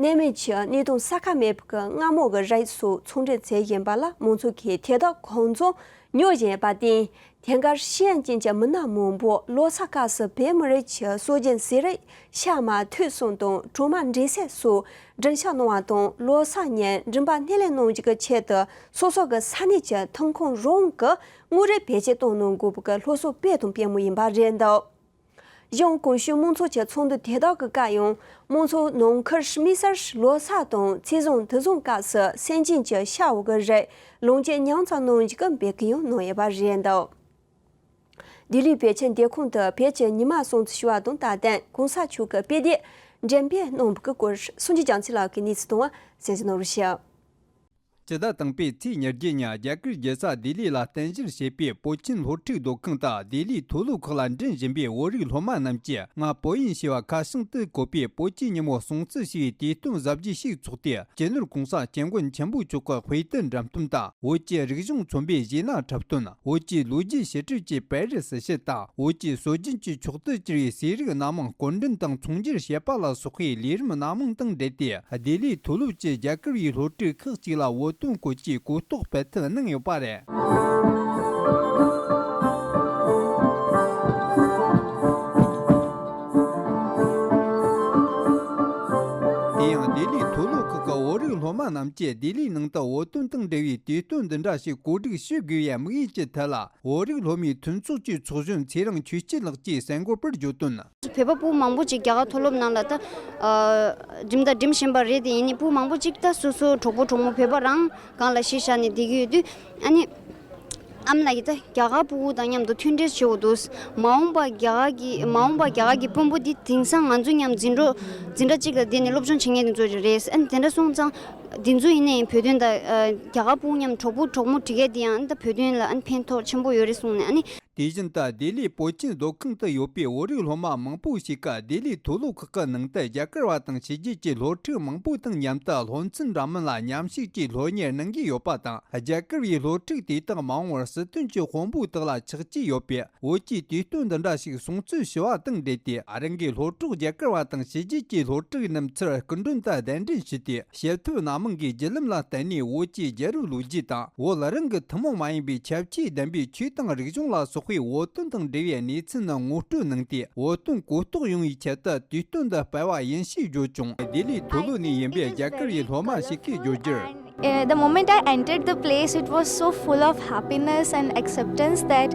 གནོད་མེད་ཀྱི་གནས་སྟངས་གསལ་ཁ་མེད་པའི་མངར་མོ་གི་རིགས་སོགས་ཚོང་འབྲེལ་བྱས་བཞིན་པ་ལ་མང་ཚོགས་ཀྱིས་དེ་དག་གང་འཚམ་ཉོ་བཞིན་པར་བརྟེན། དེང་སྐབས་ཤེས་ཡོན་ཅན་གྱི་མི་སྣ་མང་པོ་ལོ་གསར་སྐབས་སུ་བོད་མི་རིགས་ཀྱི་སྲོལ་རྒྱུན་ཟས་རིགས་ཤ་མར་ཐོད་གསུམ་དང་གྲོ་མ་འབྲས་སིལ་སོགས་སྒྲིག་ཆས་གནང་བ་དང་། ལོ་གསར་ཉིན་མགྲིན་པ་སྣེ་ལེན་གནང་རྒྱུ་གི་ཆེད་དུ་སོ་སོ་གི་ས་གནས་ཀྱི་ཐོན་ཁུངས་རང་གི་དངོས་རིགས་བེད་སྤྱོད་གཏོང་གནང་དགོས་པ་གི་སློབ་གསོ་སྤེལ་དང་སྤེལ་མུས་ཡིན་པ་རེད་འདུག་གཞུང་གོང་ཞུས་དམངས་གཙོ་གྱི་ཚོགས་འདུ་དེ་དག་གི་སྐབས་ཡང་། དམངས་གཙོ་ནང་ཁུལ་དམིགས་བསལ་ལོ་གསར་དང་ཚེས་བཟང་དུས་བཟང་སྐབས་སུ་སེམས་ཅན་གྱི་ཤ་འོ་གི་རིགས་ལོངས་སྤྱོད་ཉུང་ཙམ་གནང་རྒྱུ་གི་འབོད་སྐུལ་ཡང་གནང་ཡོད་པ་རེད་འདུག་ལྡི་ལིའི་བོད་ཁྱིམ་སྡེ་ཁང་དུ་བོད་ཀྱི་ཉི་མ་སྲུང་བརྩི་ཞུ་བ་དང་སྟབས་བསྟུན་གོང་ས་མཆོག་གི་དཔེ་དེབ་འགྲེམས་སྤེལ་གནང་བ་གི་སྐོར་སངས་རྒྱས་རྒྱ་མཚོ་ལགས་ཀྱིས་གནས་ཚུལ་བཏང་བ་གསན་གཟིགས་གནང་རོགས་ཞུ། སྤྱི་ཟླ་དང་པོའི་ཚེས་ཉེར་བརྒྱད་ཉིན་རྒྱ་གར་རྒྱལ་ས་ལྡི་ལི་ལ་རྟེན་གཞི་བྱས་པའི་བོད་ཁྱིམ་སློབ་ཕྲུག་སྡོད་ཁང་དུ་ལྡི་ལིའི་མཐོ་སློབ་ཁག་ལ་འགྲིམ་བཞིན་པའི་བོད་རིགས་སློབ་མ་རྣམས་ཀྱིས་ང་བོད་ཡིན་ཞེས་པ་ཁ་བྱང་དུ་བཀོད་པའི་བོད་ཀྱི་ཉིན་མོ་སྲུང་བརྩི་ཞེས་པའི་དུས་སྟོན་གཟབ་རྒྱས་ཤིག་འཚོགས་ཏེ། སྤྱི་ནོར་གོང་ས་སྐྱབས་མགོན་ཆེན་པོ་མཆོག་གི་དཔེ་དེབ་འགྲེམས་སྟོན་དང་། བོད་ཀྱི་རིག་གཞུང་མཚོན་པའི་གཞས་སྣ་འཁྲབ་སྟོན། བོད་ཀྱི་ལོ་རྒྱུས་ཞིབ་ཕྲ་བཅས་པར་རིས་སུ་ཞིབ་དང་། བོད་ཀྱི་སྲོལ་རྒྱུན་གྱི་མཆོག་ཏུ་གྱུར་པའི་ཟས་རིགས་སྣ་མང་སྐོར་འདོན་དང་འཚོང་རྒྱུར་བྱེད་པ་ལ་སོགས་པའི་ལས་རིམ་སྣ་མང་དང་འབྲེལ་ཏེ། ལྡི་ལིའི་མཐོ་སློབ་ཀྱི་རྒྱ་གར་བའི་སློབ་ཕྲུག་ཁག་ཅིག་ལ་བོད་དོན་སྐོར་གྱི་གོ་རྟོགས་སྤེལ་ཐབས་གནང་ཡོད་པ་རེད། དེ་ཡང་ལྡི་ལིའི་མཐོ་སློབ་ཁག་གི་བོད་རིགས་སློབ་མ་རྣམས་ཀྱིས་ལྡི་ལིའི་ནང་དུ་བོད་དོན་དང་འབྲེལ་བའི་དུས་སྟོན་འདི་འདྲ་ཞིག་གོ་སྒྲིག་ཞུ་དགོས་པའི་དམིགས་ཡུལ་གྱི་ཐད་ལ། བོད་རིགས་སློབ་མའི་མཐུན་ཚོགས་ཀྱི་ཚོགས་གཞོན་ཚེ་རིང་ཆོས་སྐྱིད་ལགས་ཀྱིས་གསར་འགོད་པར་བརྗོད་དོན། བོད་པ་ཕྲུ་གུ་མང་པོ་ཅིག་རྒྱ་གར་མཐོ་སློབ་ནང་ལ་ད་འགྲིམ་ད་འགྲིམ་བཞིན་པ་རེད། དེ་ཡིན་ནའི་ཕྲུ་གུ་མང་པོ་ཅིག་ད་སོ་སོ་གྲོགས་པོ་གྲོགས་མོ་བོད་པ་རང་སྒང་ལ་གཞི་བཞག་ནས་བསྡད་ཀྱི་ཡོད་དུས། ཨ་ནི་ཨ་མ་ལགས་ཀྱིས་ད་རྒྱ་གར་ཕྲུ་གུ་དང་མཉམ་དུ་མཐུན་འབྲེལ་བྱེད་དགོས་འདུག་མ་འོངས་པ་རྒྱ་གར་གྱི་མ་འོངས་པ་རྒྱ་གར་གྱི་དཔོན་པོ་འདི་དེང་སང་ང་ཚོ་མཉམ་འཛིན་གྲྭ་འཛིན་གྲྭ་གཅིག་ལ་བསྡད་ནས་སློབ་སྦྱོང་བྱེད་མཁན་དེ་ཚོ་རེད། ཨ་ནི་དེ་འདྲ་སོང་ཙང་། འདི་ཚོ་ཡིན་ནའི་བོད་དོན་དང་། ཨ། རྒྱ་གར་ཕྲུ་གུ་མཉམ་གྲོགས་པོ་གྲོགས་མོ་བསྒྲིག་མཁན་དེ་ཡང་ད་བོད་དོན་ལ་ཨ་ནི་ཕན་ཐོགས་ཆེན་པོ་ཡོད་རེད་གསུངས་ནས། ཨ་ནི། དེ་བཞིན་དུ་ལྡི་ལིའི་བོད་ཁྱིམ་སྡོད་ཁང་དུ་ཡོད་པའི་བོད་རིགས་སློབ་མ་མང་པོ་ཞིག་གིས་ལྡི་ལིའི་མཐོ་སློབ་ཁག་གི་ནང་དུ་རྒྱ་གར་བ་དང་ཕྱི་རྒྱལ་གྱི་སློབ་ཕྲུག་མང་པོ་དང་མཉམ་དུ་སློབ་ཚན་འདྲ་མིན་ལ་མཉམ་ཞུགས་ཀྱིས་སློབ་གཉེར་གནང་གི་ཡོད་པ་དང་། རྒྱ་གར་བའི་སློབ་ཕྲུག་དེ་དག་མ་འོངས་པར་སྲིད་དོན་གྱི་དཔོན་པོ་དག་ལ་ཆགས་ཀྱི་ཡོད་པས། བོད་ཀྱི་དུས་སྟོན་འདི་འདྲ་ཞིག་སྲུང་བརྩི་ཞུ་བ་དང་འབྲེལ་ཏེ། རང་གི་སློབ་གྲོགས་རྒྱ་གར་བ་དང་ཕྱི་རྒྱལ་གྱི་སློབ་ཕྲུག་རྣམས་ཚུར་སྐུ་མགྲོན་དུ་གདན་འདྲེན་ཞུས་ཏེ། བྱེད་ཐབས་སྣ་མང་གི་བརྒྱུད་ལམ་ལ་བརྟེན་ནས། བོད་ཀྱི་རྒྱལ་རབས་ལོ་རྒྱུས་དང་། བོད་རང་གི་ཐུན་མོང་མ་ཡིན་པའི་ཁྱད་ཆོས་ལྡན་པའི་ཆོས་དང་རིག་གཞུང་ལ་སོགས་པའི་བོད་དོན་དང་འབྲེལ་བའི་གནས་ཚུལ་རྣམས་ངོ་སྤྲོད་གནང་སྟེ། བོད་དོན་གོ་རྟོགས་ཡོང་བའི་ཆེད་དུ་དུས་སྟོན་འདི་སྤེལ་བ་ཡིན་ཞེས་བརྗོད་ཀྱང་། ལྡི་ལིའི་མཐོ་སློབ་ནས་ཡིན་པའི་རྒྱ་གར་བའི་སློབ་མ་ཞིག་གིས་བརྗོད་རྒྱུར། Uh, the moment I entered the place, it was so full of happiness and acceptance that,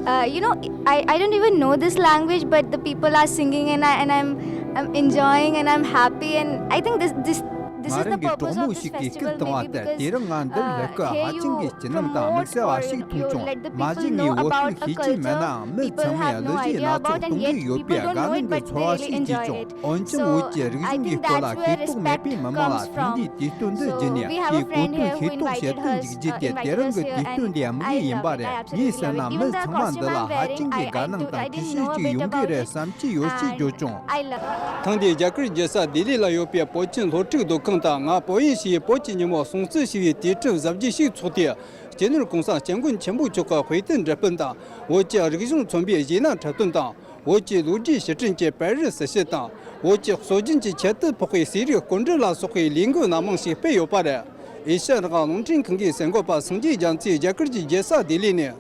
uh, you know, I, I don't even know this language, but the people are singing and, I, and I'm, I'm enjoying and I'm happy. And I think this, this, this is the purpose of this festival, maybe because, uh, here you promote or you, you let the people know about your, your, your people have no idea about, and yet people don't know it, but they really enjoy it. So I think that's where respect comes from. So we have a friend here who invited us, uh, invited us here, and I love it. I absolutely love it. Even the costume I'm wearing, I, I do, I didn't know a bit about it, and I love. ཐེངས་འདིའི་རྒྱ་གར་རྒྱལ་ས་ལྡི་ལི་ལ་ཡོད་པའི་བོད་ཁྱིམ་སློབ་ཕྲུག་སྡོད་ཁང་དུ། ང་བོད་ཡིན་ཞེས་བོད་ཀྱི་ཉིན་མོ་སྲུང་བརྩི་ཞུ་བའི་དུས་དེབ་གཟབ་རྒྱས་ཤིག་འཚོགས་ཏེ། སྤྱི་ནོར་གོང་ས་སྐྱབས་མགོན་ཆེན་པོ་མཆོག་གི་དཔེ་དེབ་འགྲེམས་སྤེལ་དང་། བོད་ཀྱི་རིག་གཞུང་མཚོན་པའི་གཞས་སྣ་འཁྲབ་སྟོན་དང་། བོད་ཀྱི་ལོ་རྒྱུས་ཞིབ་ཕྲ་བཅས་པར་རིས་སུ་ཞིབ་དང་། བོད་ཀྱི་སྲོལ་རྒྱུན་གྱི་ཁྱད་ཆོས་ཕོག་པའི་ཟས་རིགས་སྐོར་འདྲེན་ལ་སོགས་པའི་ལས་འགུལ་སྣ་མང་ཞིག་སྤེལ་ཡོད་པ་རེད། ཨེ་ཤ་ཡ་རང་དབང་རླུང་འཕྲིན་ཁང་གི་གསར་འགོད་པ་སངས་རྒྱས་རྒྱ་མཚོས་རྒྱ་གར་གྱི་རྒྱལ་ས་ལྡི་ལི་ནས།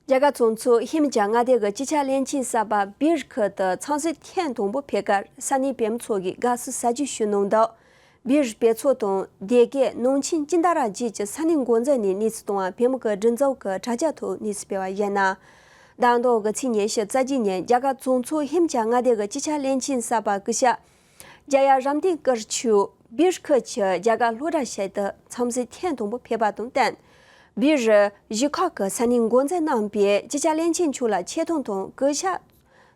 རྒྱ་གར་གཙོ་མཆོག་ཧིམ་ཅ་མངའ་སྡེ་གི་སྤྱི་ཁྱབ་བློན་ཆེན་གསར་པ་བིར་ཁུལ་དུ་འཚམས་གཟིགས་ཐེངས་དང་པོ་ཕེབས་ཁར་ས་གནས་བོད་མི་ཚོ་གིས་དགའ་བསུ་ཟབ་རྒྱས་ཞུས་གནང་འདུག་བིར་བོད་ཚོགས་དང་སྡེ་དགེ་ནང་ཆེན་སྤྱི་ཟླ་ར་བརྒྱད་ཀྱི་ས་གནས་འགོ་འཛིན་ནས་གནས་ཚུལ་བཏང་བ། བོད་མི་གི་སྒྲིག་འཛུགས་ཀྱི་དྲ་རྒྱ་ཐོག་གནས་ཚུལ་སྤེལ་བ་ཡིན་ན། ཟླ་མདོག་གི་ཚེས་ཉི་ཤུ་རྩ་བརྒྱད་ཉིན་རྒྱ་གར་གཙོ་མཆོག་ཧིམ་ཅ་མངའ་སྡེ་གི་སྤྱི་ཁྱབ་བློན་ཆེན་གསར་པ་སྐུ་ཞབས་རྒྱལ་བ་རབ་བརྟན་དཀར་མཆོག་བིར་ཁུལ་གྱི་རྒྱ་གར་སློབ་གྲྭ་ཞིག་ཏུ་འཚམས་གཟིགས་ཐེངས་དང་པོ་ཕེབས་པ་དང་བསྟུན། བིར་གཞིས་ཁག་གི་ས་གནས་འགོ་འཛིན་རྣམ་པས་སྤྱི་ཁྱབ་བློན་ཆེན་མཆོག་ལ་ཆེ་མཐོང་དང་གུས་ཞབས་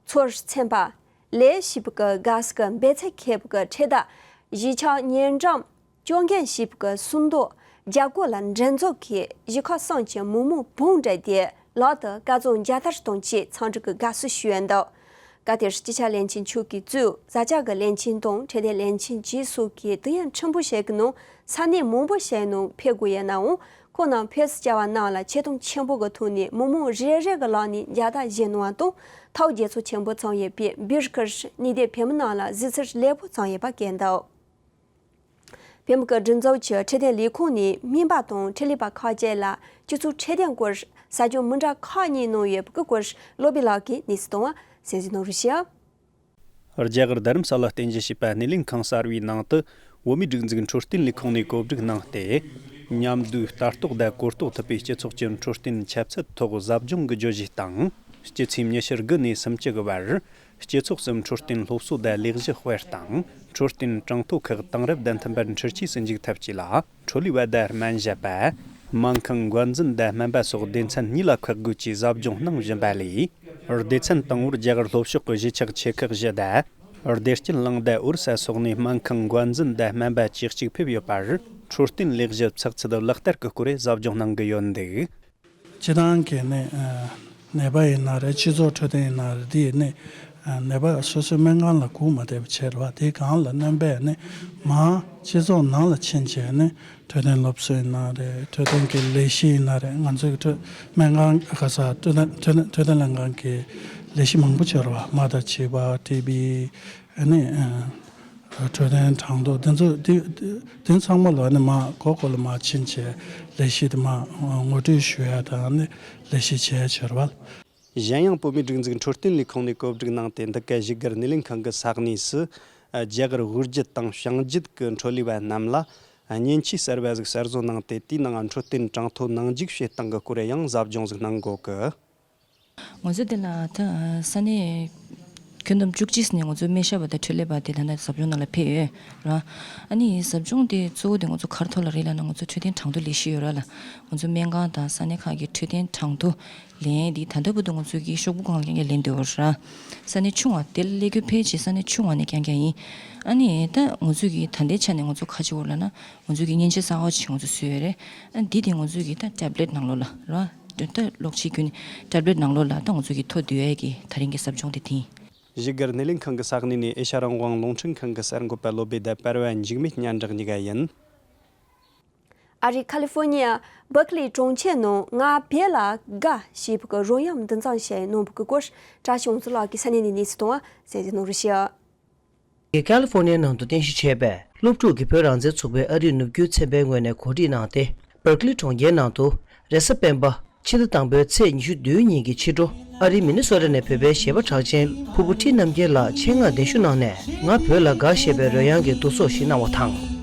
ཚོར་མཚོན་པ། ལས་ཞེས་པ་གི་དགའ་བསུ་གི་འབོད་ཚིག་འཁོད་པ་གི་འཕྲེད་དར། གཞིས་ཆགས་ཉེ་འགྲམ་སྐྱོར་མཁན་ཞེས་པ་གི་སུམ་མདོ་རྒྱ་སྒོ་ལ་འགྲན་ཚོགས་ཀྱིས་གཞིས་ཁག་གསུམ་གྱི་མི་མང་བོང་བྲེགས་ཏེ་ལག་ཏུ་སྐལ་བཟང་རྒྱལ་དར་དང་བཅས་འཚམས་འདྲི་གི་དགའ་བསུ་ཞུས་ཡོད་འདུག་སྐབས་དེར་སྤྱི་ཁྱབ་བློན་ཆེན་མཆོག་གིས་གཙོས་བཟའ་བཅའ་གི་བློན་ཆེན་དང་འཕྲོད་བསྟེན་བློན་ཆེན་བཅས་སོགས་ཀྱིས་དུས་ཡུན་ཕྲན་བུ་ཞིག་གི་ནང་ས་གནས་མང་པོ་ཞིག་ནང་ཕེབས་དགོས་ཡོད་ནའང་། ཁོང་རྣམས་བོད་སྐྱ་བ་རྣམས་ལ་ཆེ་མཐོང་ཆེན་པོ་གི་ཐོག་ནས་མི་མང་རེ་རེ་གི་ལག་ནས་རྒྱལ་དར་བཞེས་གནང་བ་དང་། ཐའོ་རྒྱལ་ཚོགས་ཆེན་པོ་ཚང་ཡོད་པའི་བིར་ཁུལ་གནས་སྡོད་བོད་མི་རྣམས་ལ་གཟིགས་ཚུལ་ལེགས་པོ་བྱུང་ཡོད་པ་བཀོད་འདུག་བོད་མི་གི་སྒྲིག་འཛུགས་ཀྱི་འཕྲོད་བསྟེན་ལས་ཁུངས་ནས་སྨན་པ་དང་འཕྲིན་ལས་པ་ཁག་ཅིག་ལ་སྤྱི་ཚོགས་འཕྲོད་བསྟེན་སྐོར་ རྩ་དོན་མི་འདྲ་ཁག་གཉིས་གནང་ཡོད་པའི་སྐོར་བློ་བི་ལགས་ཀྱིས་གནས་ཚུལ་བཏང་བ་གསན་གཟིགས་གནང་རོགས་ཞུ། རྒྱ་གར་རྡ་རམ་ས་ལ་རྟེན་གཞི་བྱས་པ་སྣེ་ལེན་ཁང་གསར་བའི་ནང་དུ། བོད་མིའི་སྒྲིག་འཛུགས་འཕྲོད་བསྟེན་ལས་ཁུངས་ནས་གོ་སྒྲིག་གནང་སྟེ། མཉམ་དུ་ལྟ་རྟོག་དང་གོ་རྟོགས་ཐུབ་པའི་སྤྱི་ཚོགས་ཀྱི་འཕྲོད་བསྟེན་ཁྱབ་ཚད་ཐོག་ཟབ་སྦྱོང་གི་བརྗོད་གཞི་དང་། སྤྱི་ཚེས་ཉི་ཤུ་དགུ་ནས་སུམ་ཅུ་གི་བར། སྤྱི་ཚོགས་སུ་འཕྲོད་བསྟེན་སློབ་གསོ་དང་ལས་གཞི་སྤེལ་སྟངས། འཕྲོད་བསྟེན་གྲངས་ཐོ་ཁག་དེང་རབས་དང་མཐུན་པར་འཕྲུལ་ཆས་སུ་འཇུག་ཐབས་བཅས་ལ་འཕྲོ་ལས་པ་དང་སྨན་ཞབས་པ། སྨན་ཁང་འགོ་འཛིན་དང་སྨན་པ་སོགས་སྡེ་ཚན་གཉིས་ལ་ཁག་བགོས་ཀྱིས་ཟབ་སྦྱོང་གནང་བཞིན་པ་ལས། སྡེ་ཚན་དང་པོར་རྒྱ་གར་ལྷོ་ཕྱོགས་ཀྱི་གཞིས་ཆགས་ཆེ་ཁག་བཞི་དང་། བདེ་སྐྱིད་གླིང་དང་འོ་རི་ས་སོགས་ནས་སྨན་ཁང་འགོ་འཛིན་དང་སྨན་པ་བཅུ་གཅིག་ཕེབས་ཡོད་པར། འཕྲོད་བསྟེན་ལས་གཞི་ཚགས་ཚུད་ལག་བསྟར་གྱི་སྐོར་ཟབ་སྦྱོང་གནང་གི་ཡོད་འདུག། སྤྱི་བཏང་གི་ནད་ནད་པ་ཡིན་ན་རེད། སྤྱི་ཚོགས་འཕྲོད་བསྟེན་ཡིན་ན་རེད། འདི་ནི་ནད་པ་སོ་སོའི་སྨན་ཁང་ལ་སྒུག་མ་བསྡད་པ་བྱས་རེད་བ། དེའི་སྒང་ལ་སྣོན་པས་ནི་མ་སྤྱི་ཚོགས་ནང་ལ་ཕྱིན་བྱས་ནི་འཕྲོད་བསྟེན་སློབ་གསོ་ཡིན་ན་རེད། འཕྲོད་བསྟེན་གྱི་ལས་གཞི་ཡིན་ན་རེད། ང་ཚོའི་འཕྲོད་སྨན་ཁང་ག་ས་འཕྲོད་བསྟེན་འཕྲོད་བསྟེན་འཕྲོད་བསྟེན་ལྷན་ཁང་གི་ལས་གཞི་མང་པོ་བྱས་རེད་བ། རྨ་དང་མཆིན་པ། ཊི་བི། ཨ་ནི་འཕྲོད་བསྟེན་གྲངས་ཐོ་དེ་ཚོ་དེ་དེ་ཚང་མ་ལ་ནི་མ་གོ་གོ་ལ་མ་ཕྱིན་བྱས་ལས་གཞི་དེ་མ་ངོ་སྤྲོད་ཞུ་ཡ་དང་ནི་ལས་གཞི་བྱས་བྱས་རེད་བ། གཞན་ཡང་བོད་མིའི་སྒྲིག་འཛུགས་འཕྲོད་བསྟེན་ལས་ཁུངས་ནས་གོ་སྒྲིག་གནང་སྟེ། འདི་ག་བཞུགས་སྒར་སྣེ་ལེན་ཁང་གི་ས་གནས་སུ་རྒྱ་གར་དབུས་རྒྱུད་དང་བྱང་རྒྱུད་ཀྱི་འཕྲོ་ལས་པ་རྣམས་ལ་མཉེན་ཆས་གསར་པ་ཟིག་གསར་བཟོ་གནང་སྟེ། དེའི་ནང་འཕྲོད་བསྟེན་གྲངས་ཐོ་ནང་འཇུག་བྱེད་སྟངས་ཀྱི་སྐོར་ཡང་ཟབ་སྦྱོང་ཟིག་གནང་གོ་གི། ང་ཚོ་འདི་ལ་ད་ས་གནས་ཁྱོན་བསྡོམས་བཅུ་གཅིག་ནས་ང་ཚོ་སྨན་ཞབས་པ་དང་འཕྲོད་ལས་པ་དེ་ད་ལྟ་ཟབ་སྦྱོང་ནང་ལ་ཕེབས་ཡོད་ར། ཨ་ནི་ཟབ་སྦྱོང་དེ་གཙོ་བོ་དེ་ང་ཚོ་ག་རེ་ཐོག་ལ་རེད་ལབ་ན། ང་ཚོ་འཕྲོད་བསྟེན་གྲངས་ཐོ་ལས་གཞི་ཡོད་ར་ལ། ང་ཚོ་སྨན་ཁང་དང་ས་གནས་ཁག་གི་འཕྲོད་བསྟེན་གྲངས་ཐོ་ལེན་དེ་ད་ལྟ་བར་དུ་ང་ཚོ་གི་ཤོག་བུ་སྒང་ལ་རྐྱང་རྐྱང་ལེན་བསྡད་ཡོད་ར། ས་གནས་ཆུང་བ་དེ་ལ་སླེབས་རྒྱུ་ཕལ་ཆེར་ས་གནས་ཆུང་བ་ནས་རྐྱང་རྐྱང་ཡིན། ཨ་ནི་ད་ང་ཚོ་གི་ད་ལྟའི་ཆ་ནས་ང་ཚོ་ག་རེ་བྱེད་ཀྱི་ཡོད་ལབ་ན། ང་ཚོ་གི་མཉེན་ཆས་གསར་པ་ཅིག་ང་ཚོ་བཟོས་ཡོད་རེད། ཨ་འདི་དེ་ང་ཚོ་གི་ད་ཊེབ་ལེཊ་ནང་ལོགས་ལ་ར། ད་གློག་ཆས་བརྒྱུད་ནས་ཊེབ་ལེཊ་ནང་ལོགས་ལ་ད་ང་ཚོ་གི་ཐོ་བསྡུ་ཡས་ཀྱི་ད་རིང་གི་ཟབ་སྦྱོང་དེ་དེ་ཡིན། བཞུགས་སྒར་སྣེ་ལེན་ཁང་གི་ས་གནས་ནས་ཨེ་ཤ་རང་དབང་རླུང་འཕྲིན་ཁང་གི་གསར་འགོད་པ་བློ་བྷེ་དང་པར་བ་འཇིགས་མེད་སྙན་གྲགས་གཉིས་ཀ་ཡིན། ཨ་རིའི་ཁ་ལི་ཧྥོ་ནི་ཡ་བྷར་ཀ་ལི་གྲོང་ཁྱེར་ནང་ང་བོད་ལ་དགའ་ཞེས་པའི་རོལ་དབྱངས་འདུ་འཛོམས་ཤིག་གནང་བའི་སྐོར། བཀྲ་ཤིས་དབང་ཕྱུག་ལགས་ཀྱིས་ས་གནས་ནས་གནས་ཚུལ་བཏང་བ་གསན་གཟིགས་གནང་རོགས་ཞུ། ཀ་ལི་ཧྥོ་ནི་ཡའི་ནང་དུ་རྟེན་གཞི་བྱས་པའི་སློབ་ཕྲུག་གི་བོད་རང་བཙན་ཚོགས་པའི་ཨ་རིའི་ནུབ་རྒྱུད་ཚན་པའི་ངོས་ནས་གོ་སྒྲིག་གནང་སྟེ། བྷར་ཀ་ལི་གྲོང་ཁྱེར་ནང་དུ་རེས་གཟའ་སྤེན་པ་ཕྱི་ཟླ་དང་པོའི་ཚེས་ཉི་ཤུ་བདུན་ཉིན་གྱི་ཕྱི་དྲོ། ཨ་རིའི་མི་ནི་སོ་ཊ་ནས་བོད་པའི་གཞས་པ་གྲགས་ཅན་ཕུར་བུ་ཁྲིད་རྣམ་རྒྱལ་ལགས་ཆེད་མངགས་གདན་ཞུ་གནང་ནས། ང་བོད་ལ་དགའ་ཞེས་པའི་རོལ་དབྱངས་ཀྱི་བསྡུ་གསོག་ཞིག་གནང་བ་དང་།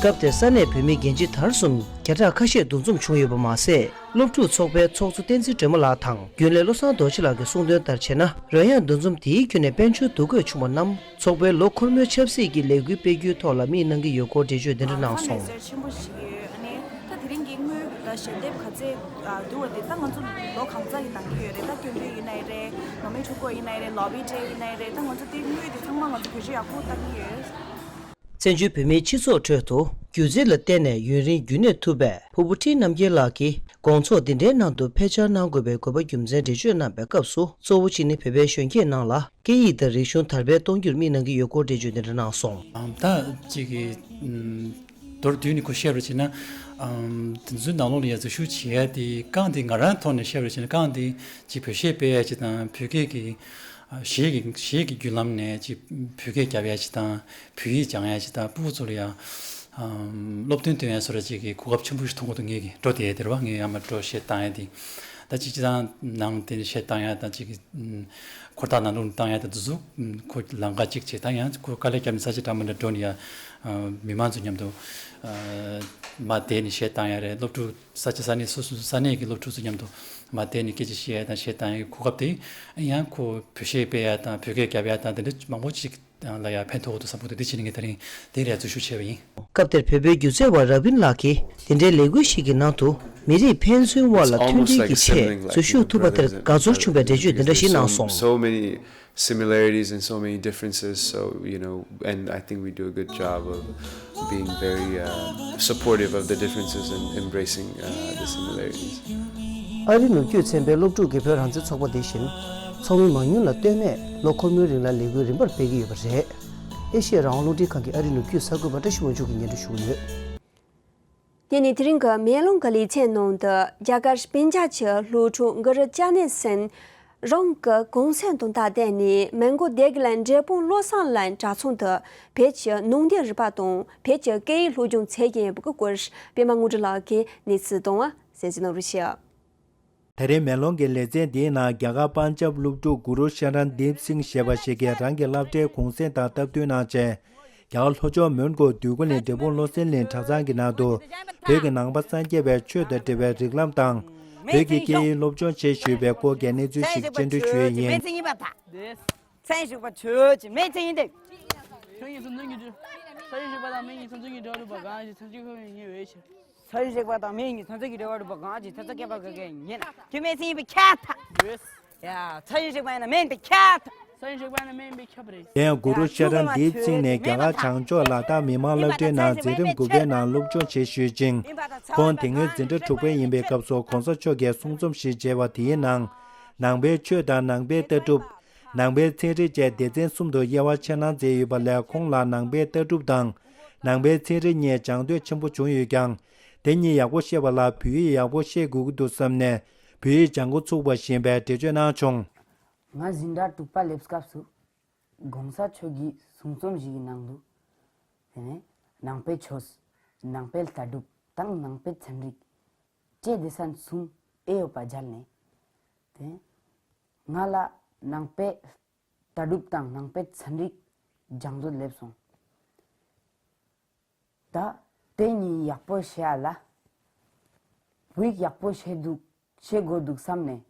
སྐབས་དེར་ས་གནས་བོད་མི་རྒན་བྱིས་དར་གསུམ་བརྒྱ་ཕྲག་ཁ་ཤས་འདུ་འཛོམས་བྱུང་ཡོད་པ་མ་ཟད། སློབ་ཕྲུག་ཚོགས་པའི་ཚོགས་གཙོ་བསྟན་འཛིན་སྒྲོལ་མ་ལགས་དང་རྒྱུན་ལས་བློ་བཟང་རྡོ་རྗེ་ལགས་ཀྱིས་གསུངས་དོན་ལྟར་བྱས་ན། རོལ་དབྱངས་འདུ་འཛོམས་དེའི་བརྒྱུད་ནས་དཔལ་འབྱོར་འདུ་འགོད་བྱུང་བ་རྣམས་ཚོགས་པའི་ལོ་འཁོར་མོའི་ཆབ་སྲིད་ཀྱི་ལས་འགུལ་སྤེལ་རྒྱུའི་ཐོག་ལ་དམིགས་གནང་གི་ཡོད་སྐོར་འགྲེལ་བརྗོད་འདི་འདྲ་གནང་སོང་། ཁ་ལས་ཟེར་ཆེན་པོ་ཞིག་ཡོད། ཨ་ནི་ད་དེ་རིང་གི་དངུལ་དང་ཞལ་འདེབས་ག་ཚད་བསྡུ་བ་དེ་ད་ང་ཚོ་ལོ་གང་ཚ་ཡི་འདང་གི་ཡོད་རེད། ད་སྐྱོན་འདོན་ཡིན་ནའི་རེད། ནོར་མེད་འཁྲུག་འགོག་ཡིན་ནའི་རེད། ལོ་བི་ཌེ་ཡིན་ནའི་རེད། ད་ང་ཚོ་དེ་དངུལ་དེ་ཚང་མ་ང་ཚོ་བེད་སྤྱོད་ཡག་པོ་བཏང་གི་ཡོད། བཙན་བྱོལ་བོད་མིའི་སྤྱི་ཚོགས་ཁྲོད་དུ་སྒྱུ་རྩལ་ལ་བརྟེན་ནས་ཡུན་རིང་རྒྱུན་གནས་ཐུབ་པའི་ཕུར་བུ་ཁྲིད་རྣམ་རྒྱལ་ལགས་ཀྱིས་དགོང་ཚོགས་འདི་འདྲའི་ནང་དུ་ཕལ་ཆེར་གནང་དགོས་པའི་དགོས་པ་རྒྱུ་མཚན་འགྲེལ་བརྗོད་གནང་པའི་སྐབས་སུ། གཙོ་བོ་གཅིག་ནི་བོད་པའི་གཞོན་སྐྱེས་རྣམས་ལ་སྐད་ཡིག་དང་རིག་གཞུང་དར་སྤེལ་གཏོང་རྒྱུར་དམིགས་གནང་གི་ཡོད་སྐོར་འགྲེལ་བརྗོད་འདི་འདྲ་གནང་སོང་། ཨམ་ད་ཅིག་གི་ཨམ་མདོར་བསྡུས་ནས་ཁོ་བཤད་པར་བྱས་ན། ཨམ་དེ་ཚོའི་ནང་ལོགས་ལ་ཡ་འཛུལ་ཞུགས་བྱེད་ཡ་དེ་རྐང་དེ་ང་རང་ཐོག་ནས་བཤད་པར་བྱས་ན། རྐང་དེ་ཅིག་བོད་གཞས་སྤེལ་ཡ་ཅིག་དང་། བོད་སྐད་ཀྱི་ཨ་གཞས་ཀྱི་གཞས་ཀྱི་བརྒྱུད་ལམ་ནས་ཅིག་བོད་སྐད་རྒྱབ་ཡ་ཅིག་དང་། བོད་ཡིག་སྦྱང་ཡ་ཅིག་དང་། སྤུ་གུ་ཚོ་ལ་ཡ་ཨམ་སློབ་སྟོན་སྟོན་ཡ་བཟོ་འདྲ་ཅིག་གི་གོ་སྐབས་ཆེན་པོ་ཞིག་མཐོང་གི་འདུག་ངས་ཀྱི་འགྲོ་བསྡད་ཡ་དེ་རེད་བ། ངས་ཡང་མ་འགྲོ་གཞས་བཏང་ཡ་དེ། ད་ཅིག་སྤྱིར་བཏང་ནང་དེ་ནས་གཞས་བཏང་ཡ་དང་། ཅིག་གི་ཨམ་འཁོར་ཐག་ནང་ལོགས་ནས་བཏང་ཡ་དང་། དེ་ཚོ་ཨམ་ཁོ་ལམ་ཁ་གཅིག་བྱས། ད་ཡང་ཁོ་དཀའ་ལས་བརྒྱབ་ནས་ས་ཆ་འདྲ་མི་འདྲ་འགྲོ་ནས་ཡ་ཨམ་མི་མང་ཚོ་མཉམ་དུ་ཨ་མར་བསྡད་ནས་གཞས་བཏང་ཡ་རེད། སློབ་ཕྲུག་ས་ཆ་ས་གནས་སོ་སོ་ས་གནས་ཀྱི་སློབ་ཕྲུག་ཚོ་མཉམ་དུ་མར་བསྡད་ནས་སྐད་ཆ་བཤད་ཡ་དང་། གཞས་བཏང་ཡའི་གོ་སྐབས་དེ་ཡང་ཁོ་བོད་གཞས་སྤེལ་ཡ་དང་། བོད་སྐད་རྒྱབ་ཡ་དང་། དེ་འདྲ་མང་པོ་ཅིག་ལ་ཡ་ཕན་ཐོགས་འདུག་བསམ་གྱི་འདུག་དེ་བྱས་ནས་ངས་ད་རིང་དེ་རེད་འཛུལ་ཞུགས་བྱས་པ་ཡིན། སྐབས་དེར་བོད་པའི་སྒྱུ་རྩལ་བ་ར་བིན་ལགས་ཀྱིས་དེ་འདྲའི་ལས་འགུལ་ཞིག་གི་ནང་དུ་མི་རིགས་ཕན་ཚུན་དབར་ལ་མཐུན་སྒྲིལ་གྱི་ཆེད་འཛུལ་ཞུགས་ཐུབ་པ་དེར་དགའ་ཚོར་བྱུང་བའི་འགྲེལ་བརྗོད་འདི་འདྲ་ཞིག་གནང་སོང་། So many similarities and so many differences. So, you know, and I think we do a good job of being very uh, supportive of the differences and embracing uh, the similarities. ཨ་རི་ནུབ་རྒྱུད་ཚན་པའི་སློབ་ཕྲུག་གི་བོད་རང་བཙན་ཚོགས་པ་འདི་བཞིན། ཚོགས་མི་མང་ཉུང་ལ་ལྟོས་མེད་ལོ་འཁོར་མོའི་རིང་ལ་ལས་འགུལ་རིམ་པར་སྤེལ་གྱི་ཡོད་པ་རེད། ཨེ་ཤེ་ཡ་རང་དབང་རླུང་འཕྲིན་ཁང་གི་ཨ་རིའི་ནུབ་རྒྱུད་གསར་འགོད་པ་བཀྲ་ཤིས་དབང་ཕྱུག་གིས་སྙན་སྒྲོན་ཞུ་གི་ཡོད། དེ་ནས་དེ་རིང་གི་མེ་ལོང་གི་ལེ་ཚན་ནང་དུ་རྒྱ་གར་པན་ཇབ་ཀྱི་སློབ་ཕྲུག་གུ་རུ་ཅ་ནན་སིན་རང་གི་གུང་སེང་དང་སྟབས་བསྟུན་ནས་མོན་གྷོ་སྡེ་དགེ་ལ་འབྲས་སྤུངས་བློ་བཟང་གླིང་གྲྭ་ཚང་དུ་བོད་ཀྱི་ནང་བསྟན་རིག་པ་དང་བོད་ཀྱི་སྐད་ཡིག་སློབ་སྦྱོང་མཛད་ཀྱི་ཡོད་པའི་སྐོར་པད་མ་དངོས་གྲུབ་ལགས་ཀྱིས་གནས་ཚུལ་བཏང་བ་གསན་གཟིགས་གནང་རོགས་ཞུ། དེ་རིང་མེ་ལོང་གི་ལེ་ཚན་འདིའི་ནང་རྒྱ་གར་པན་ཇབ་སློབ་ཕྲུག་གུ་རུ་ཤ་རན་དིབ་སིང་ཞེས་པ་ཞིག་གིས་རང་གི་སློབ་གྲྭའི་གུང་སེང་དང་སྟབས་བསྟུན་གནང་བྱས། རྒྱ་གར་ལྷོ་ཕྱོགས་མོན་གྷོ་འདོད་རྒུ་གླིང་འབྲས་སྤུངས་བློ་གསལ་གླིང་གྲྭ་ཚང་གི་ནང་དུ་བོད་ཀྱི་ནང་པ་སངས་རྒྱས་པའི་ཆོས་དང་འབྲེལ་བའི་རིགས་ལམ་དང་། བོད་ཀྱི་སྐད་ཡིག་སློབ་སྦྱོང་བྱེད་བཞིན་པའི་སྐོར་གྱི་གནས་ཚུལ་ཞིག་སྤྱན་འབུལ་ཞུ་ཡས་ཡིན། མཚན་ཉིད་པ་དང་། མཚན་ཞུགས་པ་ཆོས་ཀྱི་མེད་ཅིང་ཡིན་ཏེ། ཁྱོད་ཉིད་སོ་འཛིན་གྱི་འདྲ། ས་ཡི་ཞུགས་པ་དང་མེད་ཉིད་སོ་འཛིན་གྱི་འདྲ་བ་རུ་བ་གང་ཞིག་ཚན་གཅིག་ཁོ་བའི་ཉེ་བའི་ཕྱིར། ས་ཡི་ཞུགས་པ་དང་མེད་ཉིད་ཚན་གཅིག་གི་འདྲ་བ་རུ་བ་གང་ཞིག་ཚན་གཅིག་ཁྱད་པར་ག་གེ་ཉེ་ན་ཁྱོད་མེད་ཚིག་ཡིན་པས་ཁྱབ་ཐལ། ཡ། ས་ཡི་ཞུགས་པ་ཡིན་ན་མེད་པས་ཁྱབ་ཐལ། ས་ཡི་ཞུགས་པ་ཡིན་ན་མེད་པས་ཁྱབ་པ་རེད། དེ་ཡང་གུ་རུ་ཤ་རན་དིབ་སིང་ནས་རྒྱ་གར་བྱང་ཕྱོགས་ལ་དྭགས་མི་དམངས་སློབ་གྲྭའི་ནང་འཛིན་རིམ་དགུ་པའི་ནང་སློབ་སྦྱོང་བྱེད་བཞིན་ཡོད་ཅིང་། ཁོང་དེ་སྔོན་འཛིན་གྲྭ་དྲུག་པ་ཡིན་པའི་སྐབས་སུ་གོང་ས་མཆོག་གིས་གསུང་རྩོམ་ཞིག་མཇལ་བ་དེའི་ནང་། ནང་པའི་ཆོས་དང་ནང་པའི་ལྟ་གྲུབ། ནང་པའི་ཚན་རིག་བཅས་སྡེ་ཚན་གསུམ་དུ་དབྱེ་བ་ཕྱེ་གནང་མཛད་ཡོད་པ་ལས། ཁོང་ལ་ནང་པའི་ལྟ་གྲུབ་དང་ནང་པའི་ཚན་རིག་གཉིས་སྦྱང་འདོད་ཆེན་པོ་བྱུང་ཡོད་ཀྱང་། དེ་གཉིས་ཡག་པོ་ཤེས་པ་ལ་བོད་ཡིག་ཡག་པོ་ཤེས་དགོས་ཀྱི་འདུག་བསམ་ནས་བོད་ཡིག་སྦྱང་འགོ་ཚུགས་པ་ཡིན་པའི་འགྲེལ་བརྗོད་གནང་བྱུང་། ང་འཛིན་གྲྭ་དྲུག་པ་སླེབས་སྐབས་སུ་གོང་ས་མཆོག་གིས་གསུང་རྩོམ་ཞིག་གི་ནང་དུ། དེ་ནས་ནང་པའི་ཆོས། ནང་པའི་ལྟ་གྲུབ་དང་ནང་པའི་ཚན་རིག་བཅས་སྡེ་ཚན་གསུམ་དབྱེ་ཡོད་པ་མཇལ་ནས། དེ་ང་ལ་ནང་པའི་ལྟ་གྲུབ་དང་ནང་པའི་ཚན་རིག་སྦྱང་འདོད་སླེབས་སོང་། ད་དེ་གཉིས་ཡག་པོ་ཤེས་ཡ་ལ་བོད་ཡིག་ཡག་པོ་ཤེས་འདུག་ཤེས་དགོས་འདུག་བསམ་ནས་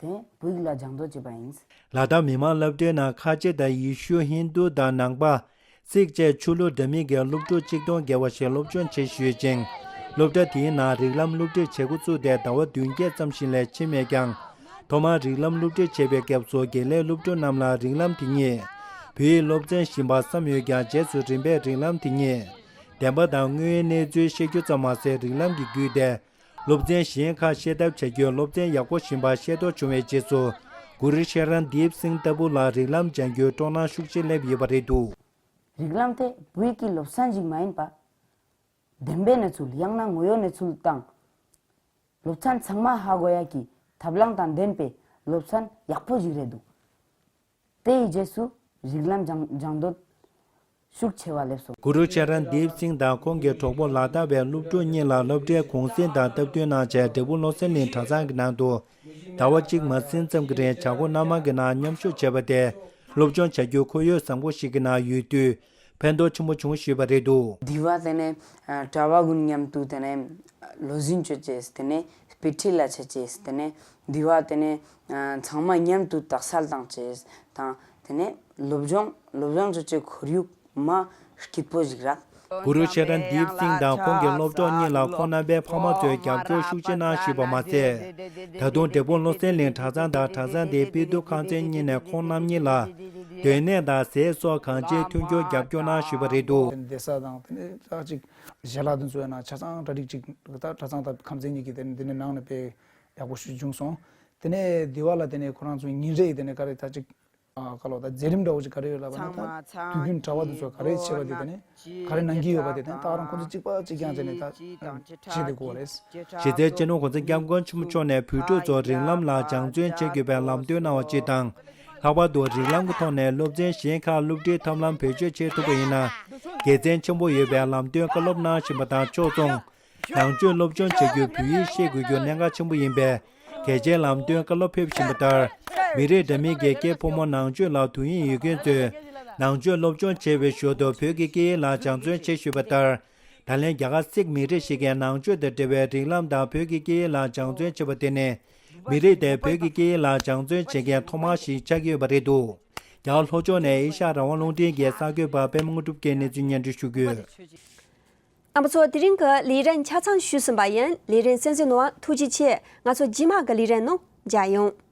དེ་བོད་ཡིག་ལ་སྦྱང་འདོད་བྱས་པ་ཡིན། ལ་དྭགས་མི་དམངས་སློབ་གྲྭའི་ནང་ཁ་ཆེ་དང་ཡེ་ཤུ་ཧིན་རྡུ་དང་ནང་པ། སིག་བཅས་ཆོས་ལུགས་འདྲ་མིན་གྱི་སློབ་ཕྲུག་གཅིག་སྟོང་བརྒལ་བ་ཞིག་སློབ་སྦྱོང་བྱེད་བཞིན་ཡོད་ཅིང་། སློབ་གྲྭ་དེའི་ནང་རིགས་ལམ་སློབ་ཁྲིད་བྱེད་འགོ་བཙུགས་ཏེ་ཟླ་བ་བདུན་བརྒྱད་ཙམ་ཞིག་ལས་ཕྱིན་མེད་ཀྱང་། ཐོག་མར་རིགས་ལམ་སློབ་ཁྲིད་བྱེད་པའི་སྐབས་སུ་དགེ་ལས་སློབ་ཕྲུག་རྣམས་ལ་རིགས་ལམ་དེ་ཉིད་བོད་ཡིག་སློབ་ཚན་བཞིན་པ་བསམ་ཡོད་ཀྱང་། རྗེས་སུ་རིམ་པས་རིགས་ལམ་དེ་ཉིད་བདེན་པ་དང་དངོས་ཡོད་གནས་ཚུལ་ཤེས་རྒྱུ་ཙམ་མ་ཟད། རིགས་ལམ་གྱི་བརྒྱུད་དེ་སློབ་ཚན་གཞན་ཁག་ཤེས་ཐབས་བྱ་རྒྱུའི་སློབ་ཚན་ཡག་པོ་ཞིག་ཤེས་རྟོགས་བྱུང་བའི་རྗེས་སུ། གུ་རུ་ཤ་རན་དིབ་སིང་ལྟ་བུ་ལ་རིགས་ལམ་སྦྱང་རྒྱུའི་སྤྲོ་སྣང་ཤུགས་ཆེ་སླེབས་ཡོད་པ་རེད་འདུག་རིགས་ལམ་དེ་བོད་ཀྱི་སློབ་ཚན་ཞིག་མ་ཡིན་པ། བདེན་པའི་གནས་ཚུལ་ཡང་ན་དངོས་ཡོད་གནས་ཚུལ་དང་། སློབ་ཚན་ཚང་མ་ཧ་གོ་ཡ་གི་ཐབས་ལམ་དང་ལྡན་པའི་སློབ་ཚན་ཡག་པོ་ཞིག་རེད་འདུག་དེ་ཡི་རྗེས་སུ་རིགས་ལམ་སྦྱང་སྦྱང་འདོད་ཤུགས་ཆེ་བ་སླེབས་སོང་། གུ་རུ་ཤ་རན་དིབ་སིང་དང་ཁོང་གི་གྲོགས་པོ་ལ་དྭགས་པའི་སློབ་ཕྲུག་གཉིས་ལ་སློབ་གྲྭའི་གུང་སེང་དང་སྟབས་བསྟུན་གནང་བྱས། འབྲས་སྤུངས་བློ་གསལ་གླིང་གྲྭ་ཚང་གི་ནང་དུ་ཟླ་བ་གཅིག་མ་ཟིན་ཙམ་གྱི་རིང་བྱ་སྒོ་སྣ་མང་གི་ནང་མཉམ་ཞུགས་བྱས་པ་དེ། སློབ་སྦྱོང་བྱ་རྒྱུ་ཁོར་ཡུག་བཟང་པོ་ཞིག་གི་ནང་ཡོད་དུས་ཕན་ཐོགས་ཆེན་པོ་བྱུང་ཞུས་པ་རེད་འདུག་དེ་བ་དེ་ནས་གྲྭ་བ་ཀུན་མཉམ་དུ་དེ་ནས་བློ་གཟིན་ཆོས་ཅེས། དེ་ནས་དཔེ་ཁྲིད་ལ་ཆ་ཅེས། དེ་ནས་དེ་བ་དེ་ནས་ཚང་མ་མཉམ་དུ་དག་སེལ་བཏང་ཅེས་དང་། དེ་ནས་སློབ་སྦྱོང་སློབ་སྦྱོང་ཆོས་ཅེས་ཁོར་ཡུག་མ་སྐྱིད་པོ་ཞིག་རག་གུ་རུ་ཤ་རན་དིབ་སིང་དང་ཁོང་གི་སློབ་གྲོགས་གཉིས་ལ་ཁོང་རྣམ་པའི་ཕ་མ་ཚོས་རྒྱབ་སྐྱོར་ཤུགས་ཆེ་གནང་ཞུས་པ་མ་ཟད། ད་དུང་འབྲས་སྤུངས་བློ་གསལ་གླིང་གྲྭ་ཚང་དང་གྲྭ་ཚང་དེའི་དཔེ་སྡུར་ཁང་ཚན་གཉིས་ནས་ཁོང་རྣམ་གཉིས་ལ་སྡོད་གནས་དང་ཟས་སོགས་གང་ཅིའི་མཐུན་འགྱུར་རྒྱབ་སྐྱོར་གནང་ཞུས་པ་རེད་འདུག་བསྡད་ས་དང་དེ་ནས་ད་ཅིག་ཞལ་ལག་དེ་ཚོ་ཡང་ན་ཆ་ཚང་གྲ་སྒྲིག་ཅིག་ད་གྲྭ་ཚང་དང་ཁང་ཚན་གཉིས་ཀྱི་དེ་ནས་དེ་ནས་ནང་ནས་དཔེ་ཡག་པོ་ཞིག་བྱུང་སོང་། དེ་ནས་དེ་བ་ལ་དེ་ནས་ཁོ་རང་ཚོའི་ཉིན་རེ་ཡི་དེ་ནས་ག་རེ་ད་ཅིག་ཨ་ག་ལོ་ད་མཛད་རིམ་འདྲ་བོ་ཅིག་ག་རེ་ཡོད་ལབ་པ་ན། ད་དུས་རྒྱུན་གྲྭ་བ་དེ་ཚོ་ག་རེ་བྱེད་པ་དེ་དེ་ནས་ག་རེ་གནང་གི་ཡོད་པ་དེ་དེ་ནས་ད་རང་ཁོང་ཚོ་གཅིག་པ་གཅིག་རྐྱང་བྱས་ནས་ད་བྱེད་དེ་དགོས་པ་རེད། གཞི་རྩའི་སྤྱི་ནོར་གོང་ས་སྐྱབས་མགོན་ཆེན་པོ་མཆོག་ནས་བོད་ཕྲུག་ཚོར་རིགས་ལམ་ལ་སྦྱང་བརྩོན་བྱེད་དགོས་པའི་ལམ་སྟོན་གནང་བ་གཅིག་དང་། ལྷག་པར་དུ་རིགས་ལམ་གྱི་ཐོག་ནས་སློབ་ཚན་གཞན་ཁག་སློབ་ཁྲིད་ཐབས་ལམ་བེད་སྤྱོད་བྱེད་ཐུབ་པ་ཡིན་ན། དགེ་མཚན་ཆེན་པོ་ཡོད་པའི་ལམ་སྟོན་བཀའ་སློབ་གནང་བཞིན་པ་དང་ཕྱོགས་མཚུངས། ནང་ཆོས་སློབ་སྦྱོང་བྱ་རྒྱུར་བོད་ཡིག་ཤེས་དགོས་རྒྱུ་གནད་འགག་ཆེན་པོ་ཡིན་པས། གལ་ཆེའི་ལམ་སྟོན་བཀའ་སློབ་ཕེབས་བཞིན་པ་ལྟར། མི་རིགས་འདྲ་མིན་གྱི་སྐྱེས་ཕོ་མོ་ནང་ཆོས་ལ་དུས་ཡུན་ཡོད་མཁན་ཚོས་ནང་ཆོས་སློབ་སྦྱོང་བྱེད་པའི་ཞོར་དུ་བོད་ཀྱི་སྐད་ཡིག་ལ་སྦྱང་བརྩོན་བྱེད་ཞུས་པ་ལྟར། ད་ལན་རྒྱ་གར་སིག་མི་རིགས་ཤིག་གིས་ནང་ཆོས་དང་འབྲེལ་བའི་རིགས་ལམ་དང་བོད་ཀྱི་སྐད་ཡིག་ལ་སྦྱང་བརྩོན་བྱེད་པ་དེ་ནི། མི་རིགས་དེ་བོད་ཀྱི་སྐད་ཡིག་ལ་སྦྱང་བརྩོན་བྱེད་མཁན་ཐོག་མ་ཞིག་ཆགས་ཀྱི་ཡོད་པ་རེད་འདུག་རྒྱ་གར་ལྷོ་ཕྱོགས་ནས་ཨེ་ཤ་ཡ་རང་དབང་རླུང་འཕྲིན་གྱི་གསར་འགོད་པ་པད་མ་དངོས་གྲུབ་ཀྱིས་གནས་ཚུལ་སྙན་སྒྲོན་ཞུ་གི་ཡོད། རྣམ་པ་ཚོ། དེ་རིང་གི་ལས་རིམ་ཆ་ཚང་ཞུས་ཟིན་པ་ཡིན། ལས་རིམ་གསན་གཟིགས་གནང་བར་ཐུགས་རྗེ་ཆེ། ང་ཚོ་རྗེས་མ་གི་ལས་རིམ་ནང་མཇལ་ཡོང་།